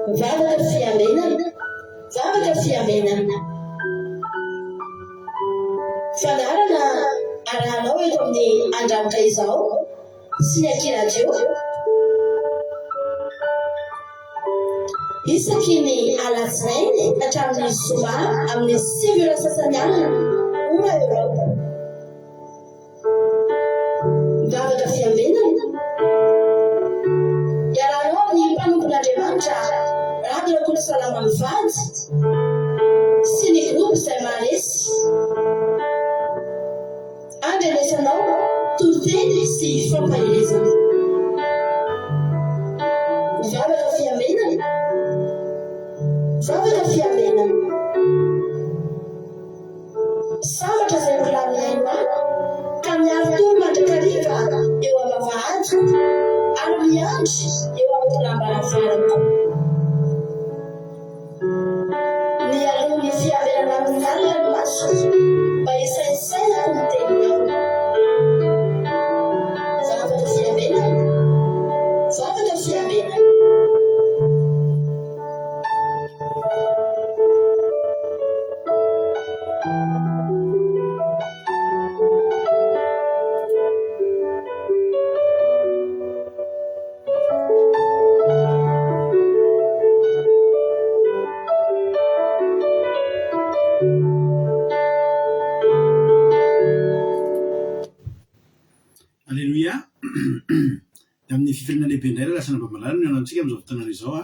Vavaka fiambenana, vavaka fiambenana. Fandaharana arahanao eto amin'ny Andranitra Izao sy ny Aky Radio. Isaky ny alatsinainy hatramin'ny zoma amin'ny 9 ora sasany alina, ora Eoropa. Vavaka fiambenana. Iarahanao amin'ny mpanompon'Andriamanitra Rado Rakotosalama mivady sy ny groupe izay maharesy. Andrenesanao toriteny sy fampaherezana. Vavaka fiambenana. Vavaka fiambenana. Sambatra izay mbola mihaino ahy, ka miari-tory mandrakariva eo am-bavahadiko, ary miandry eo amin'ny tolàm-baravarako. Mialoha ny fiaverana amin'ny alina ny masoko, mba hisaintsainako ny teninao. Vavaka fiambenana, vavaka fiambenana. Aleloia! Dia amin'ny fifaliana lehibe indray ry lasa Nambamalala no hihaona amintsika amin'izao fotoana izao a!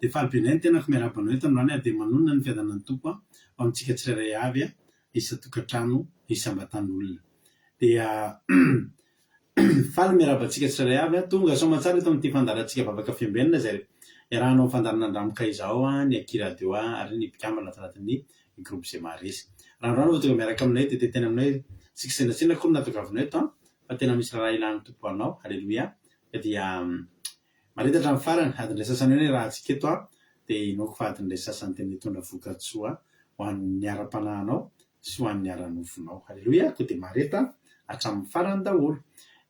Dia faly be indray ny tenako miarahaba anao eto androany ary dia manonona ny fiadanan'ny Tompo ho amintsika tsirairay avy isan-tokantrano isam-batan'olona. Dia faly miarahaba antsika tsirairay avy a! Tonga soamantsara eto amin'ity fandaharantsika Vavaka Fiambenana izay iarahanao amin'ny fandaharana Andramoka izao ny Aky Radio ary ny mpikambana ato anatin'ny groupe Izay Maharesy. Raha androany vao tonga miaraka aminay dia te-hiteny aminay hoe tsy kisendrasendra akory no nahatongavanao eto an! Fa tena misy raharaha ilan'ny Tompo anao. Aleloia. Ka dia marita hatramin'ny farany. Adiny iray sasany eo ny rahantsika eto an, dia inoako fa adiny iray sasany tena hitondra voka-tsoa ho an'ny ara-panahinao sy ho an'ny ara-nofonao. Aleloia. Koa dia mareta hatramin'ny farany daholo.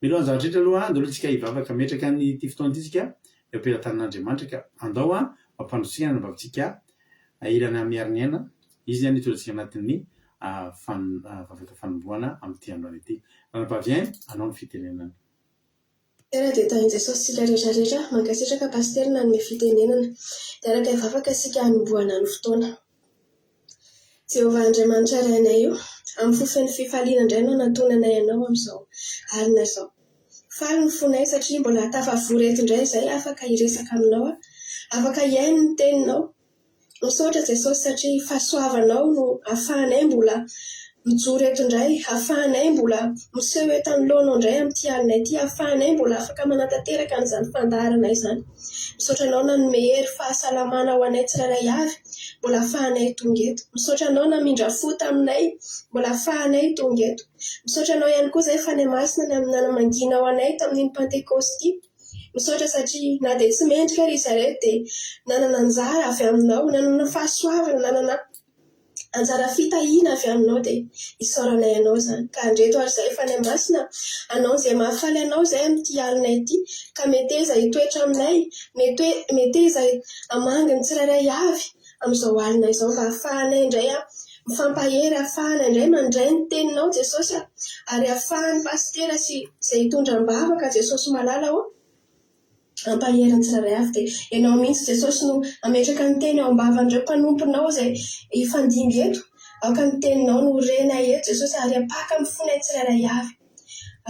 Mialohan'ny zavatra rehetra aloha, andao aloha isika hivavaka. Hametraka an'ity fotoana ity isika eo am-pelatanan'Andriamanitra ka andao hampandrosoina ny vavontsika Irana Miariniaina, izy no hitondra antsika anatin'ny vavaka fanombohana amin'ity androany ity. Ranabavy Aina, anao ny fitenenana. Tena dia tahin'i Jesosy isika rehetra rehetra. Mankasitraka Pasitera nanome fitenenana. Hiaraka hivavaka isika hanombohana ny fotoana. Jehovah Andriamanitra Rainay o, amin'ny fo feno fifaliana indray no anantonanay Anao amin'izao alina izao. Faly ny fonay satria mbola tafavory eto indray izay afaka hiresaka aminao, afaka hihaino ny teninao. Misaotra Jesosy satria fahasoavanao no afahanay mbola mijoro eto indray, afahanay mbola miseho eto anoloanao indray amin'ity alina ity, afahanay mbola afaka manatanteraka an'izany fandaharana izany. Misaotra anao nanome hery fahasalamana ho anay tsirairay avy mbola afahanay tonga eto. Misaotra anao namindra fo taminay mbola afahanay tonga eto. Misaotra anao ihany koa izay Fanahy Masina ny amin'ny nanamangianao anay tamin'iny Pantekosty. Misaotra satria na dia tsy mendrika ary izahay dia nanana anjara avy aminao, nanana fahasoavana, nanana anjara fitahiana avy aminao dia isaoranay anao izany. Ka andreto ary izahay Fanahy Masina, hanao izay mahafaly anao izahay amin'ity alina ity, ka meteza hitoetra aminay, meteza hamangy ny tsirairay avy amin'izao alina izao mba hahafahanay indray mifampahery, hahafahana indray mandray ny teninao Jesosy a, ary hahafahan'ny pasitera sy izay hitondra am-bavaka Jesosy malala ô, hampahery ny tsirairay avy dia ianao mihitsy Jesosy no hametraka ny teny ao am-bavan'ireo mpanomponao izay hifandimby eto, aoka ny teninao no ho renay eto Jesosy ary hapaka amin'ny fonay tsirairay avy.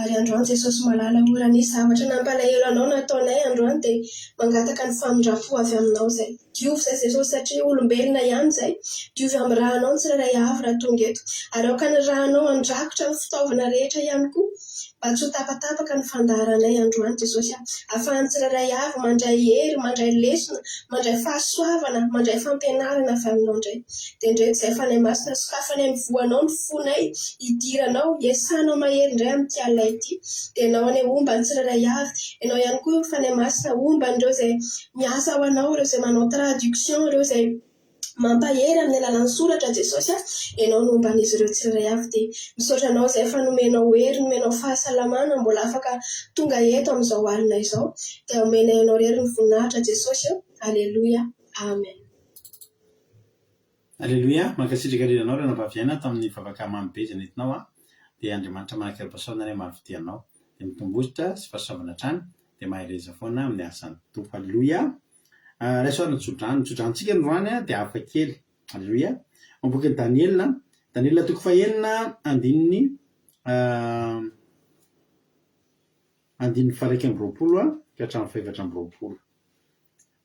Ary androany Jesosy malala o, raha nisy zavatra nampalahelo anao nataonay androany dia mangataka ny famindram-po avy aminao izay. Diovy izay Jesosy satria olombelona ihany izay. Diovy amin'ny rànao ny tsirairay avy raha tonga eto. Ary aoka ny rànao handrakotra ny fitaovana rehetra ihany koa mba tsy ho tapatapaka ny fandaharanay androany Jesosy a. Ahafahan'ny tsirairay avy mandray hery, mandray lesona, mandray fahasoavana, mandray fampianarana avy aminao indray. Dia indreto izay Fanahy Masina sokafanay amin'ny voanao ny fonay, hidiranao, hiasanao mahery indray amin'ity alina ity. Dia Ianao anie homba ny tsirairay avy. Ianao ihany koa Fanahy Masina homba an'ireo izay miasa ho Anao, ireo izay manao traduction, ireo izay mampahery amin'ny alalan'ny soratra Jesosy a. Ianao no homba an'izy ireo tsirairay avy. Dia misaotra Anao izay fa nomenao hery, nomenao fahasalamana, mbola afaka tonga eto amin'izao alina izao. Dia omenay Anao irery ny voninahitra Jesosy ô. Aleloia. Amen. Aleloia, mankasitraka indrindra anao Ranabavy Aina tamin'ny vavaka mamy be izay nentinao an, dia Andriamanitra manan-kerim-pahasoavana anie mahavidy anao, dia mitombozotra sy fahasoavana hatrany, dia mahereza foana amin'ny asan'ny Tompo. Aleloia. Raiso ary ny tsodrano, ny tsodranontsika androany dia hafa kely. Aleloia. Ao amin'ny bokin'i Daniela, Daniela toko fahenina andininy andininy faha-21 ka hatramin'ny faha-24.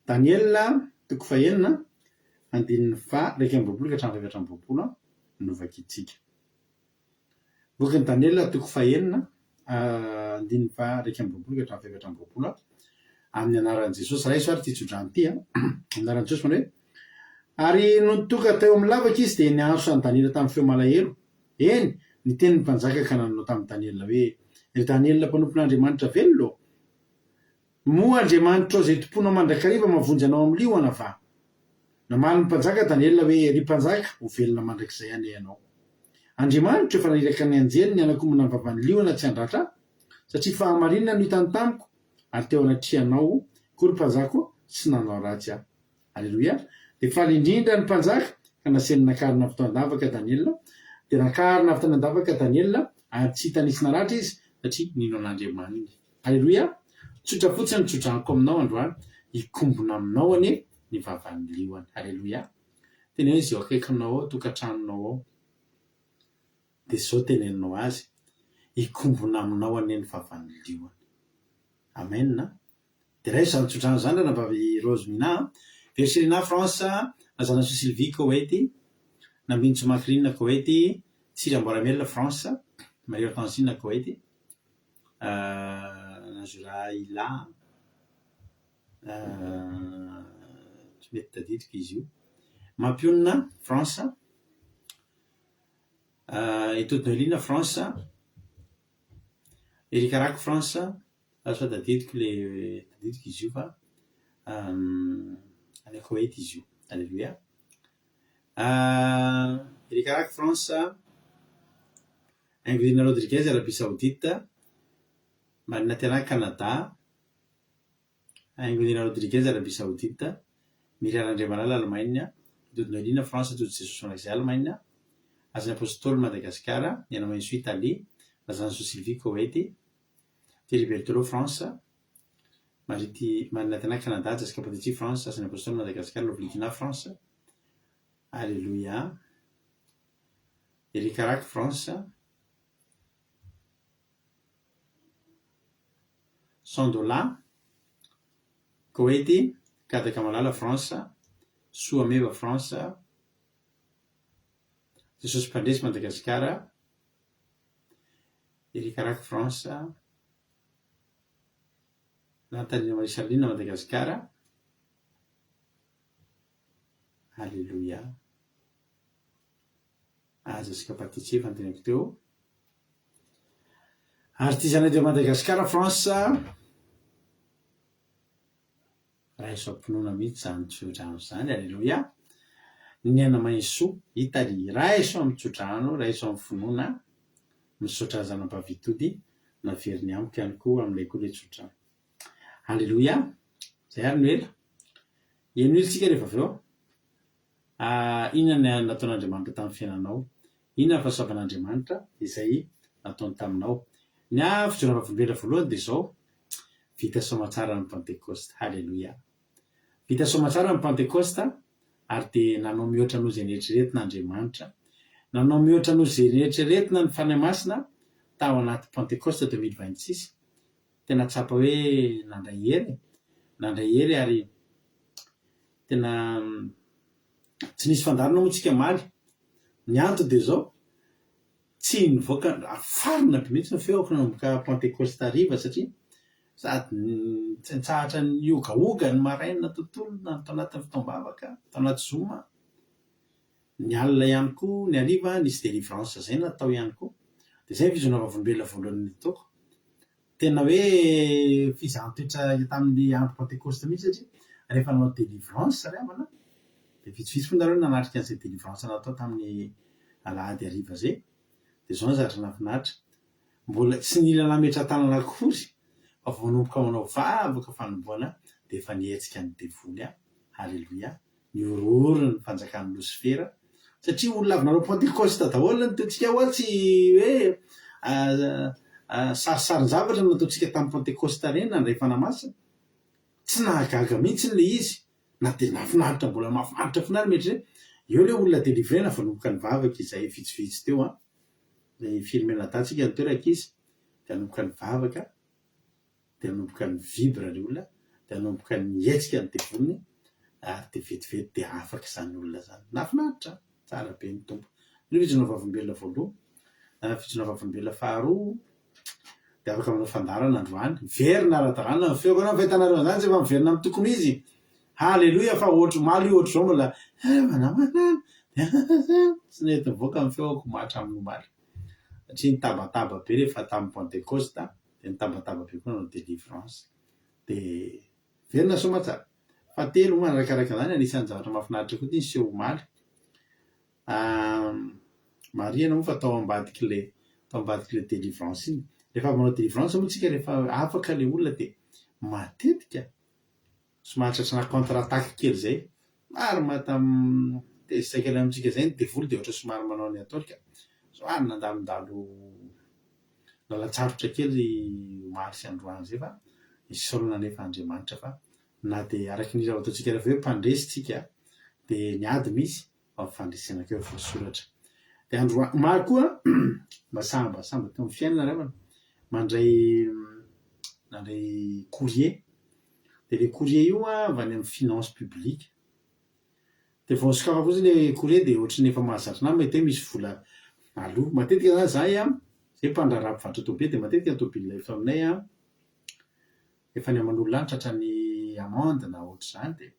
Daniela toko fahenina andininy faha-21 ka hatramin'ny faha-24 no vakintsika. Bokin'i Daniela toko fahenina andininy faha-21 ka hatramin'ny faha-24 Amin'ny anaran'i Jesosy. Raiso ary ity tsodrano ity an. Amin'ny anaran'i Jesosy manao hoe, Ary nony tonga teo amin'ny lavaka izy dia niantso an'i Daniela tamin'ny feo malahelo. Eny, niteny ny mpanjaka ka nanao tamin'i Daniela hoe, Ry Daniela mpanompon'Andriamanitra velona ô, Moa Andriamanitrao izay tompoinao mandrakariva mahavonjy anao amin'ny liona va? Namaly ny mpanjaka Daniela hoe, Ry mpanjaka, ho velona mandrakizay anie ianao. Andriamanitro efa naniraka ny anjeliny hanakombona ny vavan'ny liona tsy handratra ahy, satria fahamarinana no hitany tamiko, ary teo anatrehanao koa, ry mpanjaka ô, tsy nanao ratsy aho. Aleloia! Dia faly indrindra ny mpanjaka, ka nasainy nakarina avy tao an-davaka Daniela. Dia nakarina avy tany an-davaka Daniela, ary tsy hita nisy naratra izy, satria nino an'Andriamaniny. Aleloia! Tsotra fotsiny ny tsodranoko aminao androany, hikombona aminao anie ny vavan'ny liona. Aleloia! Teneno izy eo akaikinao ao, tokantranonao ao. Dia izao teneninao azy, hikombona aminao anie ny vavan'ny liona. Amen a! Dia raiso izany tsodrano izany ranabavy Rose Mina a! Verserina France, Razanasoa Sylvie Koety, Nambinintsoa Macrine Koety, Tsiry Amboaramelona France, Marie Hortensine Koety, Najora Ila, tsy mety tadidiko izy io, Mampionona France, Etody Noeline France, Eric Rako France, Asa tadidiko le tadidiko izy io fa any Koety izy io. Aleloia. Eric Rako France, Ingrid Rodriguez Arabie Saoudite, Marina Terra Canada, Ingrid Rodriguez Arabie Saoudite, Miriam Randriamalala Allemagne, Dodo Noeline France, Tojo Jesosy Mandrakizay Allemagne, Hasin'ny Apostoly Madagasikara, Niaina Maintsoa Italie, Razanasoa Sylvie Koety, Thierry Berthelot France, Marie Marina Tena Canada, Jessica Patiti France, Hasin'ny Apostoly Madagascar, Lovlikina France, Alléluia, Eric Rack France, Sandola, Koety, Kadaka Malala France, Soa Meva France, Jesosy Mpandresy Madagasikara, Eric Rack France, Nathalie Marie Charline Madagasikara, Alléluia. Ah, Jessica Patici efa noteneniko teo. Artisanat de Madagascar France, Raiso am-pinoana mihitsy izany tsodrano izany. Aleloia. Ny aina mahisoa, Italie. Raiso amin'ny tsodrano, raiso amin'ny finoana. Misaotra zanabavitody, naveriny amiko ihany koa amin'ilay koa ilay tsodrano. Aleloia. Izay ary no ela. Henoy isika rehefa avy eo. Inona ny nataon'Andriamanitra tamin'ny fiainanao? Inona ny fahasoavan'Andriamanitra izay nataony taminao? Ny ahy fijoroana vavolombelona voalohany dia izao, vita soamatsara ny Pantekosta. Haleloia! Vita soamatsara ny Pantekosta ary dia nanao mihoatra noho izay neritreretina Andriamanitra. Nanao mihoatra noho izay neritreretina ny Fanahy Masina tao anaty Pantekosta 2026. Tena tsapa hoe nandray hery e! Nandray hery ary tena tsy nisy fandaharana moa tsika omaly. Ny antony dia izao, tsy nivoaka, farina be mihitsy ny feoko nanomboka Pantekosta hariva satria sady tsy nitsahatra nihogahoga ny maraina tontolo na tao anatin'ny fotoam-bavaka, tao anaty zoom. Ny alina ihany koa, ny hariva nisy délivrance izay natao ihany koa. Dia izay ny fijoroana vavolombelona voalohany nataoko. Tena hoe fizahan-toetra tamin'ny andro Pantekosta mihitsy satria rehefa nanao délivrance ry havana dia vitsivitsy moa nareo nanatrika an'izay délivrance natao tamin'ny alahady hariva izay. Dia izao ny zavatra nahafinaritra, mbola tsy nila nametra-tanana akory fa vao manomboka manao vavaka fanomboana dia efa nihetsika ny devoly. Aleloia. Nihorohoro ny fanjakan'i Losifera satria olona avy nanao Pantekosta daholo ny teontsika hoa tsy hoe sarisarin-javatra no nataontsika tamin'ny Pantekosta ireny nandray Fanahy Masina. Tsy nahagaga mihitsy ilay izy na dia nahafinaritra mbola mahafinaritra foana ary mieritreritra eo ilay olona delivrena vao nanomboka nivavaka izahay vitsivitsy teo an, ilay firenena datsika ny teo rankizy dia nanomboka nivavaka dia nanomboka ni-vibre ilay olona, dia nanomboka nihetsika ny devoliny, ary dia vetivety dia afaka izany olona izany. Nahafinaritra an! Tsara be ny Tompo. Io fijoroana vavolombelona voalohany. Fijoroana vavolombelona faharoa, dia afaka manao fandaharana androany. Miverina ara-dalàna ny feoko. Ianao ny fahitanareo an'izany tsy efa miverina amin'ny tokony ho izy. Haleloia fa ohatry omaly io ohatr'izao mbola tsy nety nivoaka ny feoko hatramin'ny omaly. Satria nitabataba be rehefa tamin'ny Pantekosta. Dia nitabataba be koa nanao délivrance. Dia velona soa aman-tsara. Fahatelo moa arakaraka izany, anisan'ny zavatra mahafinaritra koa ity niseho omaly. Marihana moa fa tao ambadik'ilay tao ambadik'ilay délivrance iny. Rehefa avy manao délivrance moa tsika rehefa afaka ilay olona dia matetika somary tratrana contre attaque kely izay. Maro mahita tezitra kely amintsika izay ny devoly dia ohatra somary manao ny ataony ka. Somary nandalondalo lalan-tsarotra kely omaly sy androany izay fa isaorana anefa Andriamanitra fa na dia araka ny hira ataontsika rehefa hoe mpandresy tsika dia ny ady misy fa ny fandresena koa efa voasoratra. Dia androany omaly koa mba sambasamba teo amin'ny fiainana ry havana mandray nandray courrier dia ilay courrier io avy any amin'ny finance publique. Dia vao nisokafako fotsiny ilay courrier dia ohatran'ny efa mahazatra anah mahita hoe misy vola aloa. Matetika izany izahay an, izay mpandraharaha mpivarotra tôbily dia matetika ny tôbily eto aminay an, efa ny aman'olona any tratran'ny amende na ohatr'izany dia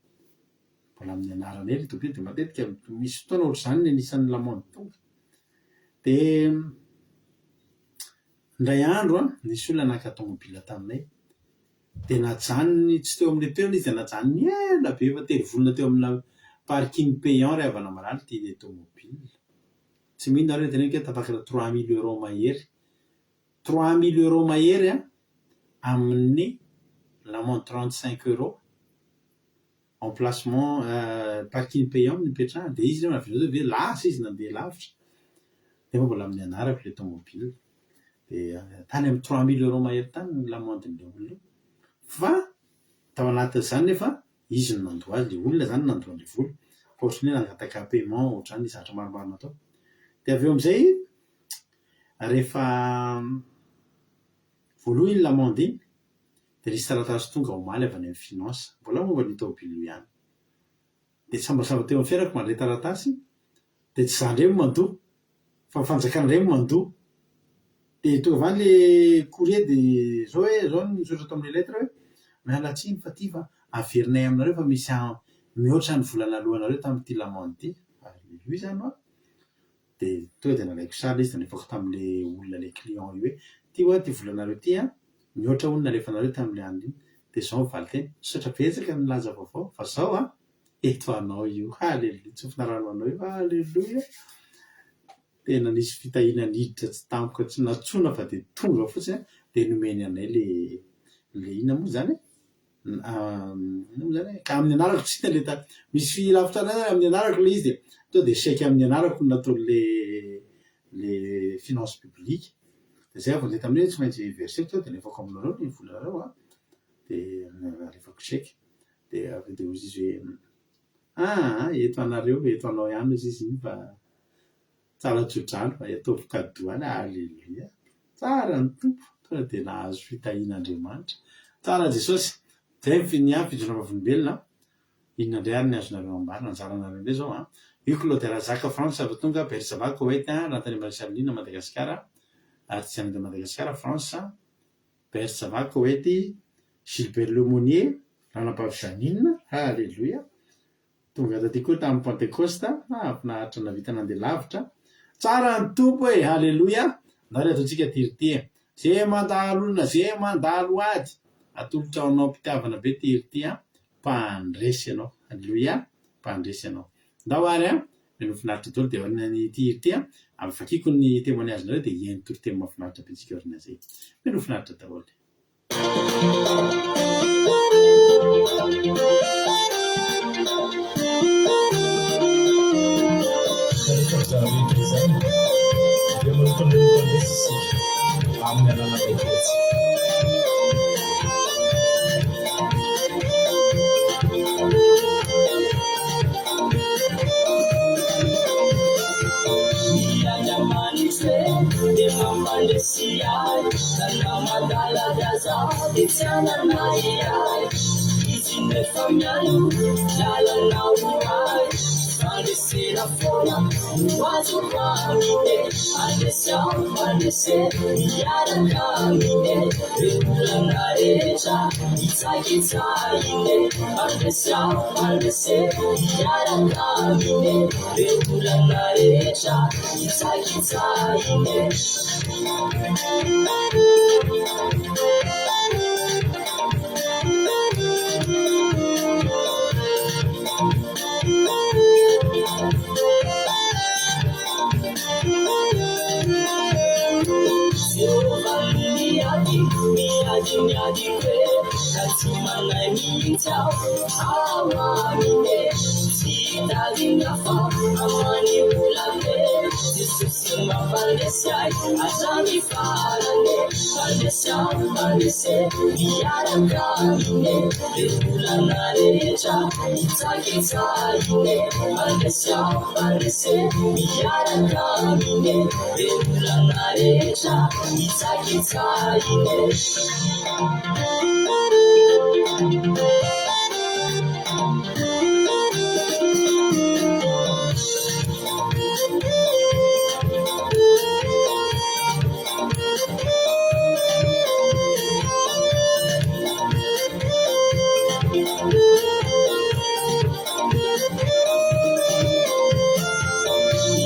mbola amin'ny anaranay ilay tôbily dia matetika misy fotoana ohatr'izany ny anisan'ny l'amende tonga. Dia indray andro an, nisy olona naka tômôbila taminay. Dia najanony tsy teo amin'ilay toerana izy dia najanony ela be efa telo volana teo amina parking payant ry havana malala ity ilay tomobile. Tsy mino nareo raha teneniko hoe tafakatra 3000 euros mahery. 3000 euros mahery an, amin'ny l'amende 35 euros. Emplacement parking payant no nipetrahany dia izy nefa avy eo ve lasa izy nandeha lavitra nefa mbola amin'ny anarako ilay tomobile. Dia tany amin'ny 3000 euros mahery tany ny l'amende-n'ilay olona io. Fa tao anatin'izany nefa izy no nandoa azy, ilay olona izany no nandoa an'ilay vola. Fa ohatran'ny hoe nangataka paiement ohatr'izany ny zavatra maromaro natao. Dia avy eo amin'izay rehefa voaloa iny l'amende iny Dia nisy taratasy tonga omaly avy any amin'ny finance, mbola momba an'io taobily io ihany. Dia sambasamba teo amin'ny fiainako mandray taratasy, dia tsy izaho indray no mandoa, fa ny fanjakana indray no mandoa. Dia tonga avy any ilay courrier dia izao hoe, izao no misoratra tao amin'ilay lettre hoe, miala tsiny fa ity fa averinay aminareo fa misy mihoatra ny vola naloanareo tamin'ity l'amende ity. Aleloia izany hoa. Dia tonga dia nalaiko sary ilay izy nalefako tamin'ilay olona ilay client io hoe ity hoa ity volanareo ity an, mihoatra hono nalefanareo tamin'ilay andro iny. Dia izao ny valinteny, misaotra betsaka nilaza vaovao fa izao an, eto anao io, haleloia, tsofina rano anao io, haleloia. Tena nisy fitahiana niditra tsy tampoka tsy nantsoina fa dia tonga fotsiny an, dia nomeny anay ilay ilay inona moa izany e? Inona moa izany e? Ka amin'ny anarako tsy hita ilay ta- misy lafin-tsara izany amin'ny anarako ilay izy dia tonga dia chèque amin'ny anarako no nataon'ilay ilay finance publique. Dia izay aho vao niteny taminy hoe tsy maintsy verseko tonga dia alefako aminareo ny volanareo an, dia alefako chèque. Dia avy eo dia hoy izy hoe aa eto anareo, eto anao ihany hozy izy iny fa Tsara tsodrano fa ataovy cadeau any Aleloia. Tsara ny Tompo, tonga dia nahazo fitahian'Andriamanitra. Tsara Jesosy. Zay ny ny ahy fijoroana vavolombelona. Inona indray ary ny azonareo ambara? Anjaranareo indray izao an. Io Claude Razaka France vao tonga, Bersaba Koweït, Rantanimbana Charline Madagasikara, Artisanat de Madagascar France, Bersaba Koweït, Gilbert Lemonnier, Ranabavy Jeanine, Aleloia. Tonga taty koa tamin'ny Pantekosta, nahafinaritra nahavita nandeha lavitra. Tsara ny Tompo e! Haleloia! Andao re ataontsika ity ry ity e! Ze mandalo olona, ze mandalo ady, atolotra ho anao am-pitiavana be ity ry ity an! Mpandresy ianao. Haleloia! Mpandresy ianao. Andao ary an! Mino finaritra daholo dia aorian'ity hira ity an, vakiako ny témoignage-nareo dia hihaino toriteny mahafinaritra be tsika aorian'izay. Mino finaritra daholo. aza dia tsy hanana ahiahy. Izy no efa mialoha lalana ho ahy. Fandresena foana no azoko aminy. Handresy aho, mandrese miaraka aminy. Ireo olana rehetra hitsakitsahiny. Mandresy aho, mandrese miaraka aminy. Ireo olana rehetra hitsakitsahiny. Jehovah no miady, miady ny adiko e, ka tsy manahy mihitsy aho, ao aminy e. Tsy hitady ny hafa amany olana e, Jesosy mampandresy ahy hatramin'ny farany e. Mandresy aho, mandresy e, miaraka aminy e, ireo olana rehetra hitsakitsahiny e. Mandresy aho, mandresy e, miaraka aminy e, ireo olana rehetra hitsakitsahiny e.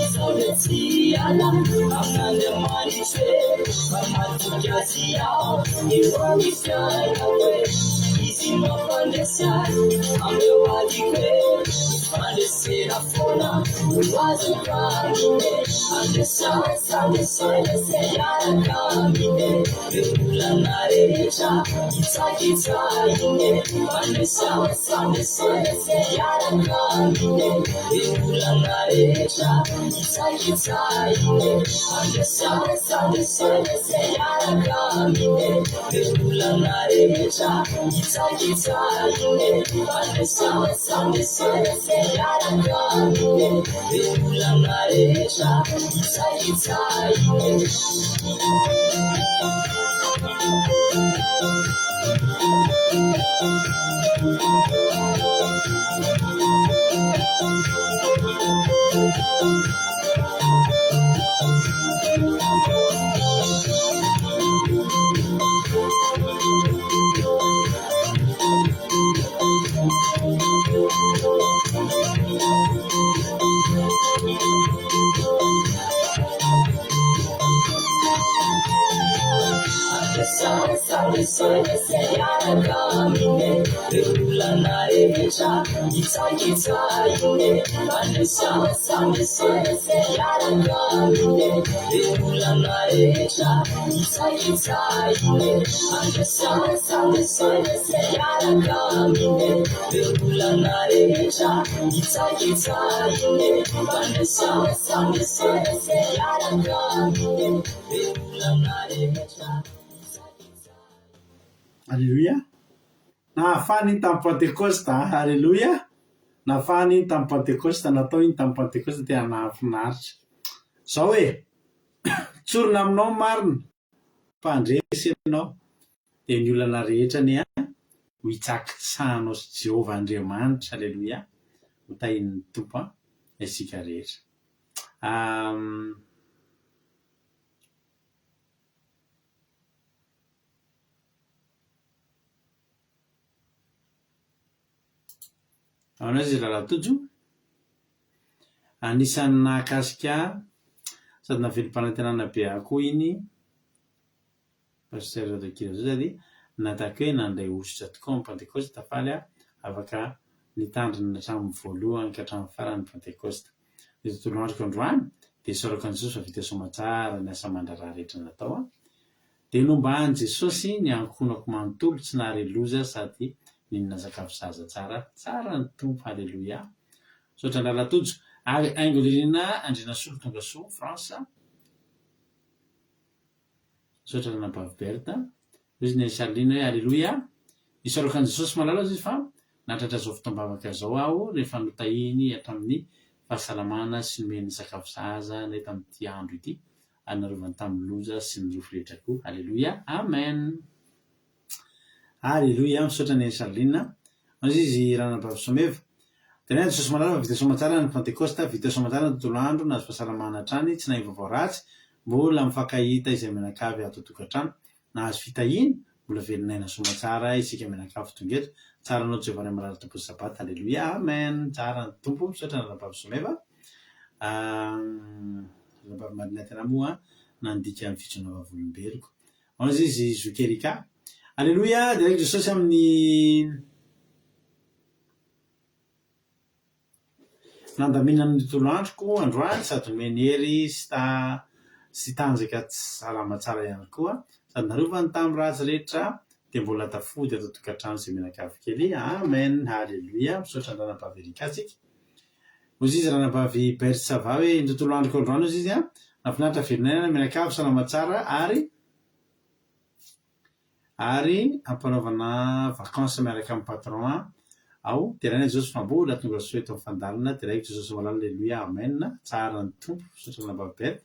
Izaho dia tsy hiala amin'Andriamanitra e, fa matoky Azy aho eo amin'ny fiainako e. Izy mampandresy ahy amin'ireo adiko e, fandresena foana no azoko aminy e. Handresy aho, handresy miaraka aminy e, ireo olana rehetra hitsakitsahiny e. Mandresy aho, handresy miaraka aminy e, ireo olana rehetra hitsakitsahiny e. Mandresy aho, handresy miaraka aminy e, ireo olana rehetra hitsakitsahiny e. Mandresy aho, handresy miaraka aminy e, ireo olana rehetra hitsakitsahiny e. Aleloia! Nahafahana iny tamin'ny Pantekosta an! Aleloia! Nahafahana iny tamin'ny Pantekosta, natao iny tamin'ny Pantekosta, tena nahafinaritra. Zao e! Tsorina aminao ny marina, mpandresy ianao, dia ny olana rehetra anie an, ho hitsakitsahanao sy Jehovah Andriamanitra, Aleloia! Ho tahian'ny Tompo an, isika rehetra. Ahoana izy Rahalahy Tojo? Anisan'ny nahakasika ahy sady nahavelom-panantenana be ahy koa iny Pasteur Radokia zao sady nataoko hoe nandray hosotra tokoa amin'ny Pantekosta, faly aho afaka nitandrina hatramin'ny voalohany ka hatramin'ny farany ny Pantekosta. Ny tontolo androko androany dia isaorako an'i Jesosy fa vita soamatsara ny asa aman-draharaha rehetra natao an. Dia nombahan'i Jesosy ny ankohonako manontolo tsy nahare loza sady nihinana sakafo sahaza tsara. Tsara ny Tompo Haleloia. Misaotra an-dRahalahy Tojo. Ary Haingo Nirina Andrianasolo Tongasoa France. Misaotra Ranabavy Berthe. Hoy izy Neny Charline hoe Aleloia! Isaorako an'i Jesosy malala hozy izy fa nahatratra izao fotoam-bavaka izao aho rehefa notahiny hatramin'ny fahasalamana sy nomeny sakafo sahaza anay tamin'ity andro ity ary narovany tamin'ny loza sy ny rofy rehetra koa. Aleloia! Amen! Aleloia, misaotra Neny Charline. Hoy izy Ranabavy Someva. Deraina Jesosy Malala fa vita soamantsara ny Pantekosta, vita soamantsara ny tontolo andro, nahazo fahasalamana hatrany, tsy naheno vaovao ratsy, mbola mifankahita izay mianakavy ato an-tokantrano. Nahazo fitahiana, mbola velon'aina soamantsara isika mianakavy tonga eto. Tsara anao Jehovah Ray Malala Tompon'ny Sabata. Aleloia, Amen. Tsara ny Tompo, misaotra Ranabavy Someva. Ranabavy Marinette moa nandika ny fijoroana vavolombeloko. Ao izy Zoky Erika. Aleloia, deraiko Jesosy amin'ny nandaminany ny tontolo androko androany sady nomeny hery sy ta sy tanjaka salama tsara ihany koa sady narovany tamin'ny ratsy rehetra dia mbola tafody ato an-tokantrano izay mianakavy kely. Amen. Aleloia. Misaotra an-dRanabavy Erika tsika. Hoy izy Ranabavy Bert Sava hoe ny tontolo androko androany hoy izy an, nahafinaritra velon'aina mianakavy salama tsara ary ary ampanaovana vacances miaraka amin'ny patron aho, deraina Jesosy fa mbola tonga soa eto amin'ny fandalana, deraiko Jesosy malala Aleloia Amen, tsara ny Tompo, misaotra Ranabavy Bert.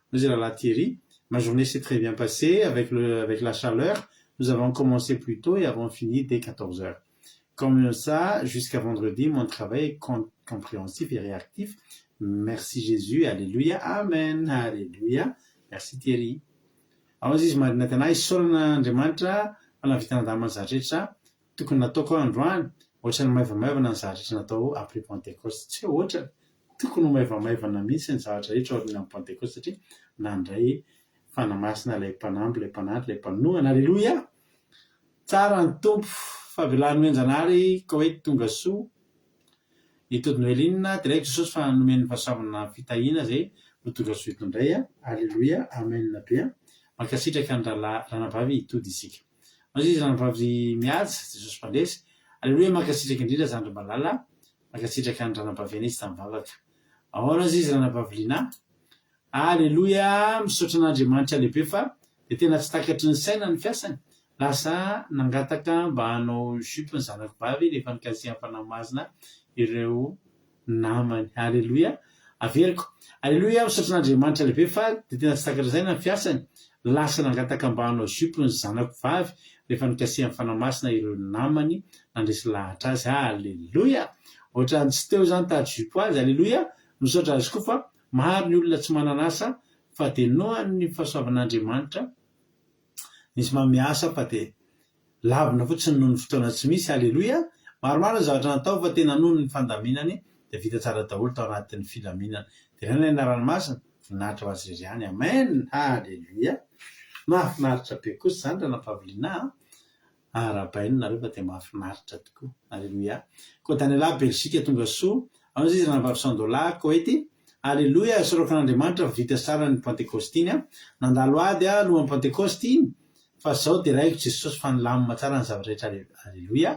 Hoy izy Rahalahy Thierry, ma journée s'est très bien passée avec le avec la chaleur, nous avons commencé plus tôt et avons fini dès 14 heures. Comme ça, jusqu'à vendredi, mon travail est compréhensif et réactif. Merci Jésus, Alléluia, Amen, Alléluia. Merci Thierry. Ao izy marina tena isaorana Andriamanitra fa nahavita nandamina ny zavatra rehetra tokony nataoko aho androany, ohatran'ny maivamaivana ny zavatra rehetra natao après Pentecoste. Tsy hoe ohatrany, tokony ho maivamaivana mihitsy ny zavatra rehetra aorian'ny Pentecoste satria nandray Fanahy Masina ilay mpanampy, ilay mpanatry, ilay mpanohana. Alléluia! Tsara ny Tompo Fabiola Nomenjanahary Koweït tonga soa i Tody Noeline deraiko Jesosy fa nomeny fahasoavana fitahiana zay no tonga soa eto indray a Aleloia Amen be a Mankasitraka ny rahalahy ranabavy i Tody isika Hoy izy ranabavy Mihaja Jesosy mpandresy Aleloia Mankasitraka indrindra zandry malala Mankasitraka ny ranabavy an'izy tamin'ny vavaka Ahoana hoy izy ranabavy Lina Aleloia! Misaotra an'Andriamanitra lehibe fa dia tena tsy takatry ny saina ny fiasany. Lasa nangataka mba hanao jupe ny zanako vavy rehefa nikasihan'ny Fanahy Masina ireo namany. Aleloia! Averiko. Aleloia! Misaotra an'Andriamanitra lehibe fa dia tena tsy takatry ny saina ny fiasany. Lasa nangataka mba hanao jupe ny zanako vavy rehefa nikasihan'ny Fanahy Masina ireo namany nandresy lahatra azy. Aleloia! Ohatran'ny tsy teo izany tady jupe azy. Aleloia! Misaotra azy koa fa Maro ny olona tsy manana asa fa dia nohon'ny fahasoavan'Andriamanitra misy manome asa fa dia lavina fotsiny noho ny fotoana tsy misy, Aleloia! Maromaro ny zavatra natao fa tena noho ny fandaminany dia vita tsara daholo tao anatin'ny filaminana. Deraina ny anarany masina, voninahitra ho azy irery ihany. Amen! Aleloia! Mahafinaritra be kosa izany Ranabavy Lina a! Arahabaina nareo fa dia mahafinaritra tokoa. Aleloia. Koa Daniela Belgique tonga soa. Ao izy ranabavy Sandola Koety. Aleloia isaorako an'Andriamanitra fa vita tsara ny Pantekosta iny a. Nandalo ady aho alohan'ny Pantekosta iny fa zao deraiko Jesosy fa nilamina tsara ny zavatra rehetra Aleloia.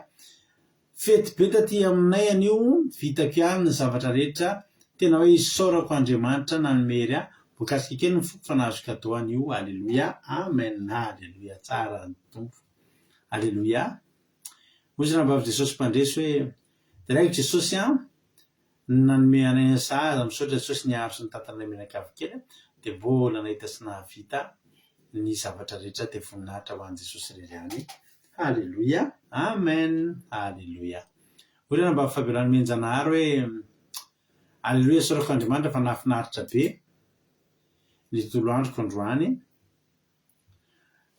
Fety be taty aminay anio, vitako ihany ny zavatra rehetra, tena hoe isaorako Andriamanitra nanome hery ahy, voakasika kely ny foko fa nahazo cadeau anio, Aleloia, Amen, Aleloia, tsara ny Tompo, Aleloia. Hoy izy rahavavy Jesosy Mpandresy hoe, Deraiko Jesosy an, nanome anay ny sahaza, misaotra Jesosy niaro sy nitantana anay mianakavy kely, dia mbola nahita sy nahavita ny zavatra rehetra dia voninahitra ho an'i Jesosy irery ihany. Haleloia! Amen! Haleloia! Hoy Ranabavy Fabiola Nomenjanahary hoe, Aleloia isaorako Andriamanitra fa nahafinaritra be ny tontolo androko androany.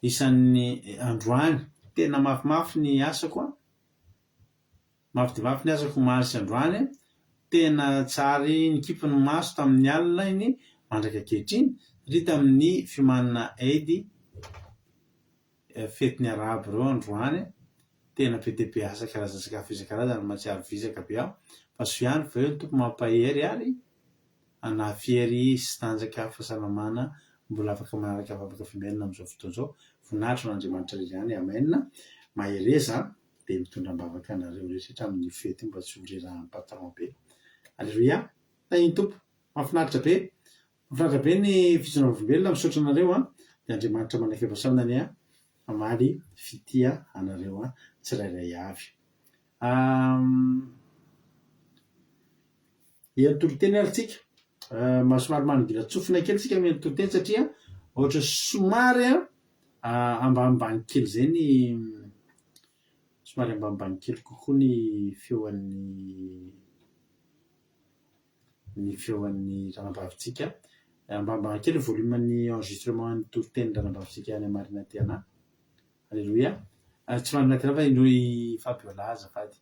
Isan'ny androany tena mafimafy ny asako an! Mafy dia mafy ny asako omaly sy androany, tena tsy ary nikipy ny maso tamin'ny alina iny mandraka ankehitriny satria tamin'ny fiomanana Eid, fetin'ny arabo ireo androany, tena be dia be asa karazan-tsakafo isan-karazany, mahatsiaro vizaka be aho, fa soa ihany fa eo ny Tompo mampahery ary hanafy hery sy tanjaka fahasalamana mbola afaka manaraka vavaka fimerina amin'izao fotoana izao, voninahitra ho an'Andriamanitra irery ihany, Amen, mahereza an! dia mitondra am-bavaka anareo rehetra hatramin'io fety io mba tsy ho rerahan'ny patron be. Aleloia! Tahin'ny Tompo! Mahafinaritra be! Mahafinaritra be ny fijoroana vavolombelona, misaotra anareo an! Dia Andriamanitra manakevasana anie hamaly fitia anareo tsirairay avy. Hihaino toriteny ary tsika. Somary manongilan-tsofina kely tsika mihaino toriteny satria ohatra somary ambanimbany kely izay ny. Somary ambanimbany kely kokoa ny feon'ny ny feon'ny ranabavintsika. Ambanimbany kely ny volume-n'ny enregistrement an'ny toritenin'ny ranabavintsika any Marina Tiana. Aleloia. Tsy Marina Tiana fa i Fabiola azafady.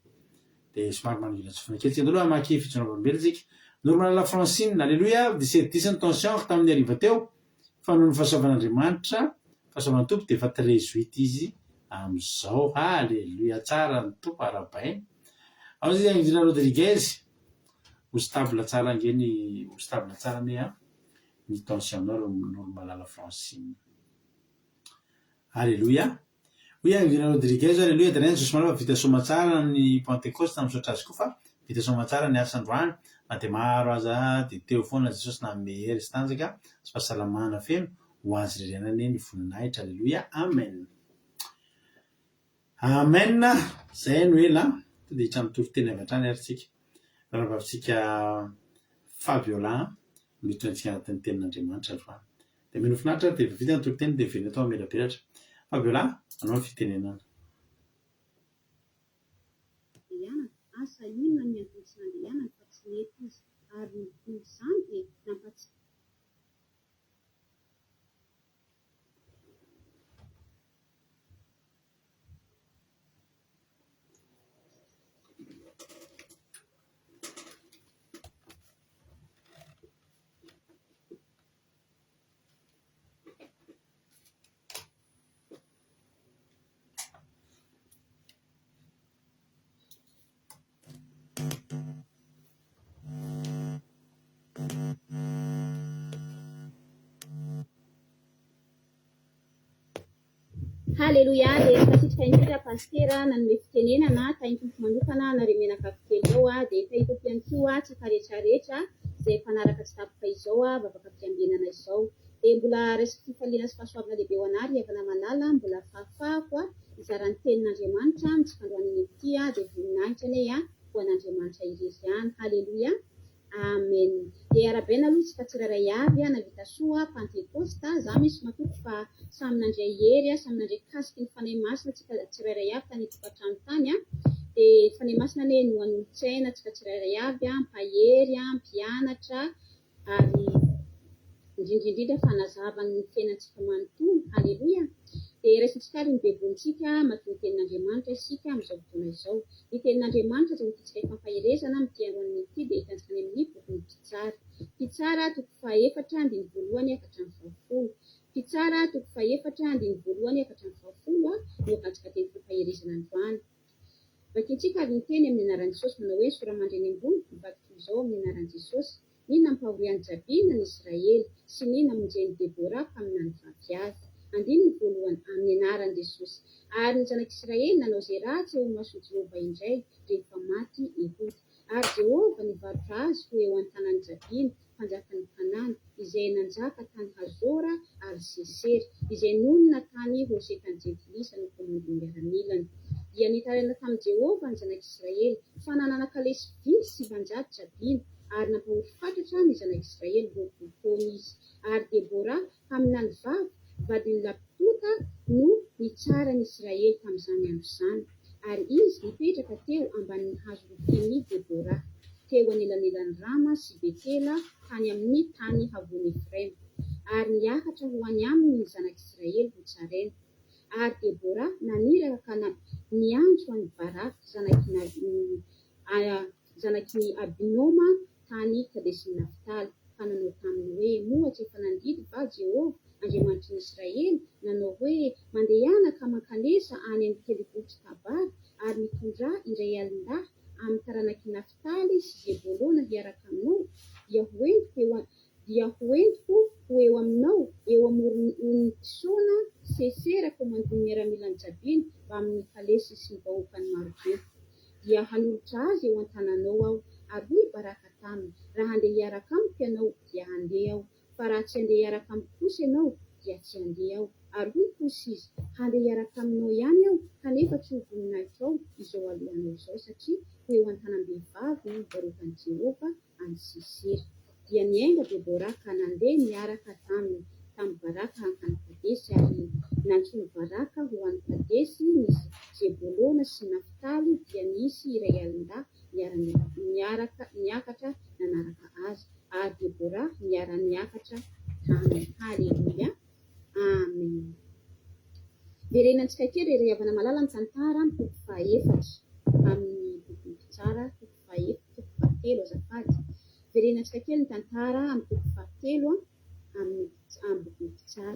Dia somary manongilana tsofina kely tsika. Andao aloha hamaky fijoroana vavolombelona isika. Noromalala Francine, Aleloia, 17 dix ny tension-ko tamin'ny hariva teo. Fa noho ny fahasoavan'Andriamanitra, fahasoavan'ny Tompo dia efa 13 huit izy amin'izao. Haleloia, tsara ny Tompo, arahabaina. Ao izy Angelina Rodriguez, ho stable tsara ange ny, ho stable tsara anie an, ny tension-nao ry Noromalala Francine. Aleloia. Hoy Angelina Rodriguez, Aleloia, Deraina Jesosy Malala fa vita soamatsara ny Pantekosta, misaotra Azy koa fa vita soamatsara ny asa androany, na dia maro aza dia teo foana Jesosy nanome hery sy tanjaka sy fahasalamana feno, ho Azy irery ihany anie ny voninahitra, Aleloia, Amen. Amen, zay no ela, tonga dia hiditra amin'ny toriteny avy hatrany ary tsika. Rahavavintsika Fabiola no hiditra antsika anatin'ny tenin'Andriamanitra androany. Dia mino finaritra ary dia efa vita ny toriteny dia miverina eto hamelabelatra. Fabiola, anao ny fitenenana. Nandehanana, asa inona ny antony tsy nandehanany fa tsy nety izy, ary noho izany dia nampatsiahy. Haleloia dia mankasitraka indrindra Pasitera nanome fitenenana tahin'ny Tompo manokana anareo mianakavy kely ao dia tahin'ny Tompo ihany koa tsika rehetra rehetra izay mpanaraka tsy tapaka izao vavaka fiambenana izao dia mbola raisiko fifaliana sy fahasoavana lehibe ho anah ry havana malala mbola fahafahako hizara ny tenin'Andriamanitra amintsika androany anio ity dia voninahitra anie ho an'Andriamanitra irery ihany haleloia Amen. Dia arabaina aloha isika tsirairay avy navita soa Pantekosta, za misy matoky fa samy nandray hery, samy nandray kasiky ny Fanahy Masina tsika tsirairay avy tany an-tokantrano tany, dia Fanahy Masina anie no hanolo-tsaina antsika tsirairay avy, hampahery, hampianatra ary indrindra indrindra fa hanazava ny fiainantsika manontolo. Haleloia. Dia raisintsika ary ny Baibolintsika, matoa ny Tenin'Andriamanitra isika amin'izao fotoana izao. Ny Tenin'Andriamanitra izay hoentintsika hifampaherezana amin'ity androany ity dia hitantsika any amin'ny bokin'ny Mpitsara. Mpitsara toko fahaefatra andininy voalohany ka hatramin'ny fahafolo. Mpitsara toko fahaefatra andininy voalohany ka hatramin'ny fahafolo no hakantsika teny fampaherezana androany. Vakintsika ary ny teny amin'ny anaran'i Jesosy manao hoe, Sora-mandry eny ambony, mivaky toy izao amin'ny anaran'i Jesosy. Ny nampahorian'i Jabina ny Israely, sy ny namonjen'i Debora mpaminany vavy azy. Andininy voalohany, Amin'ny anaran'i Jesosy. Ary ny zanak'Israely nanao izay ratsy eo imason'i Jehovah indray, rehefa maty Ehoda. Ary Jehovah nivarotra azy ho eo an-tanan'i Jabina, mpanjakan'i Kanana, izay nanjaka tany Hazora, ary Sisera, izay nonina tany Hosetan'ny Jentilisa no komandin'ny miaramilany. Dia nitaraina tamin'i Jehovah ny zanak'Israely, fa nanana kalesy vy 900 Jabina, ary nampahory fatratra ny zanak'Israely 20 taona izy. Ary Debora, mpaminany vavy, vadin'i Lapitota, no nitsara ny Israely tamin'izany andro izany. Ary izy nipetraka teo ambanin'ny hazo rofin'i Debora, teo anelanelan'i Rama sy Betela, tany amin'ny tany havoan'i Efraima. Ary niakatra ho any aminy ny zanak'Israely hotsaraina. Ary Debora naniraka ka niantso an'i Baraka, zanak'i zanaky ny Abinoma tany Kadesin'i-Naftaly, ka nanao taminy hoe, Moa tsy efa nandidy va Jehovah, Andriamanitry ny Israely, nanao hoe, Mandehana ka mankanesa any amin'ny tendrombohitr'i Tabara, ary mitondrà iray alin-dahy amin'ny taranak'i Naftaly sy Zebolona hiaraka aminao, dia ho entiko eo dia ho entiko ho eo aminao eo amoron'ny onin'i Kisona, Sesera, komandin'ny miaramilan'i Jabina, mbamin'ny kalesiny sy ny vahoakany marobe. Dia hanolotra azy eo an-tananao aho. Ary hoy i Baraka taminy, Raha handeha hiaraka amiko ianao, dia handeha aho, fa raha tsy handeha hiaraka amiko kosa ianao, dia tsy handeha aho. Ary hoy kosa izy, Handeha hiaraka aminao ihany aho, kanefa tsy ho voninahitrao izao alehanao izao, satria ho eo an-tanam-behivavy no hivarotan'i Jehovah an'i Sisera. Dia niainga Debora ka nandeha niaraka taminy, tamin'i Baraka hankany Kadesy, ary nantsoin'i Baraka ho any Kadesy ny Zebolona. Zebolona sy Naftaly dia nisy iray alin-dahy niara-niaraka niakatra nanaraka azy, ary Debora niara-niakatra taminy. Haleloia! Amen. Verenantsika kely ry havana malala ny tantara amin'ny toko fahaefatra amin'ny bokin'ny Mpitsara, toko fahaefatra, toko fahatelo azafady. Verenantsika kely ny tantara amin'ny toko fahatelo amin'ny bokin'ny Mpitsara.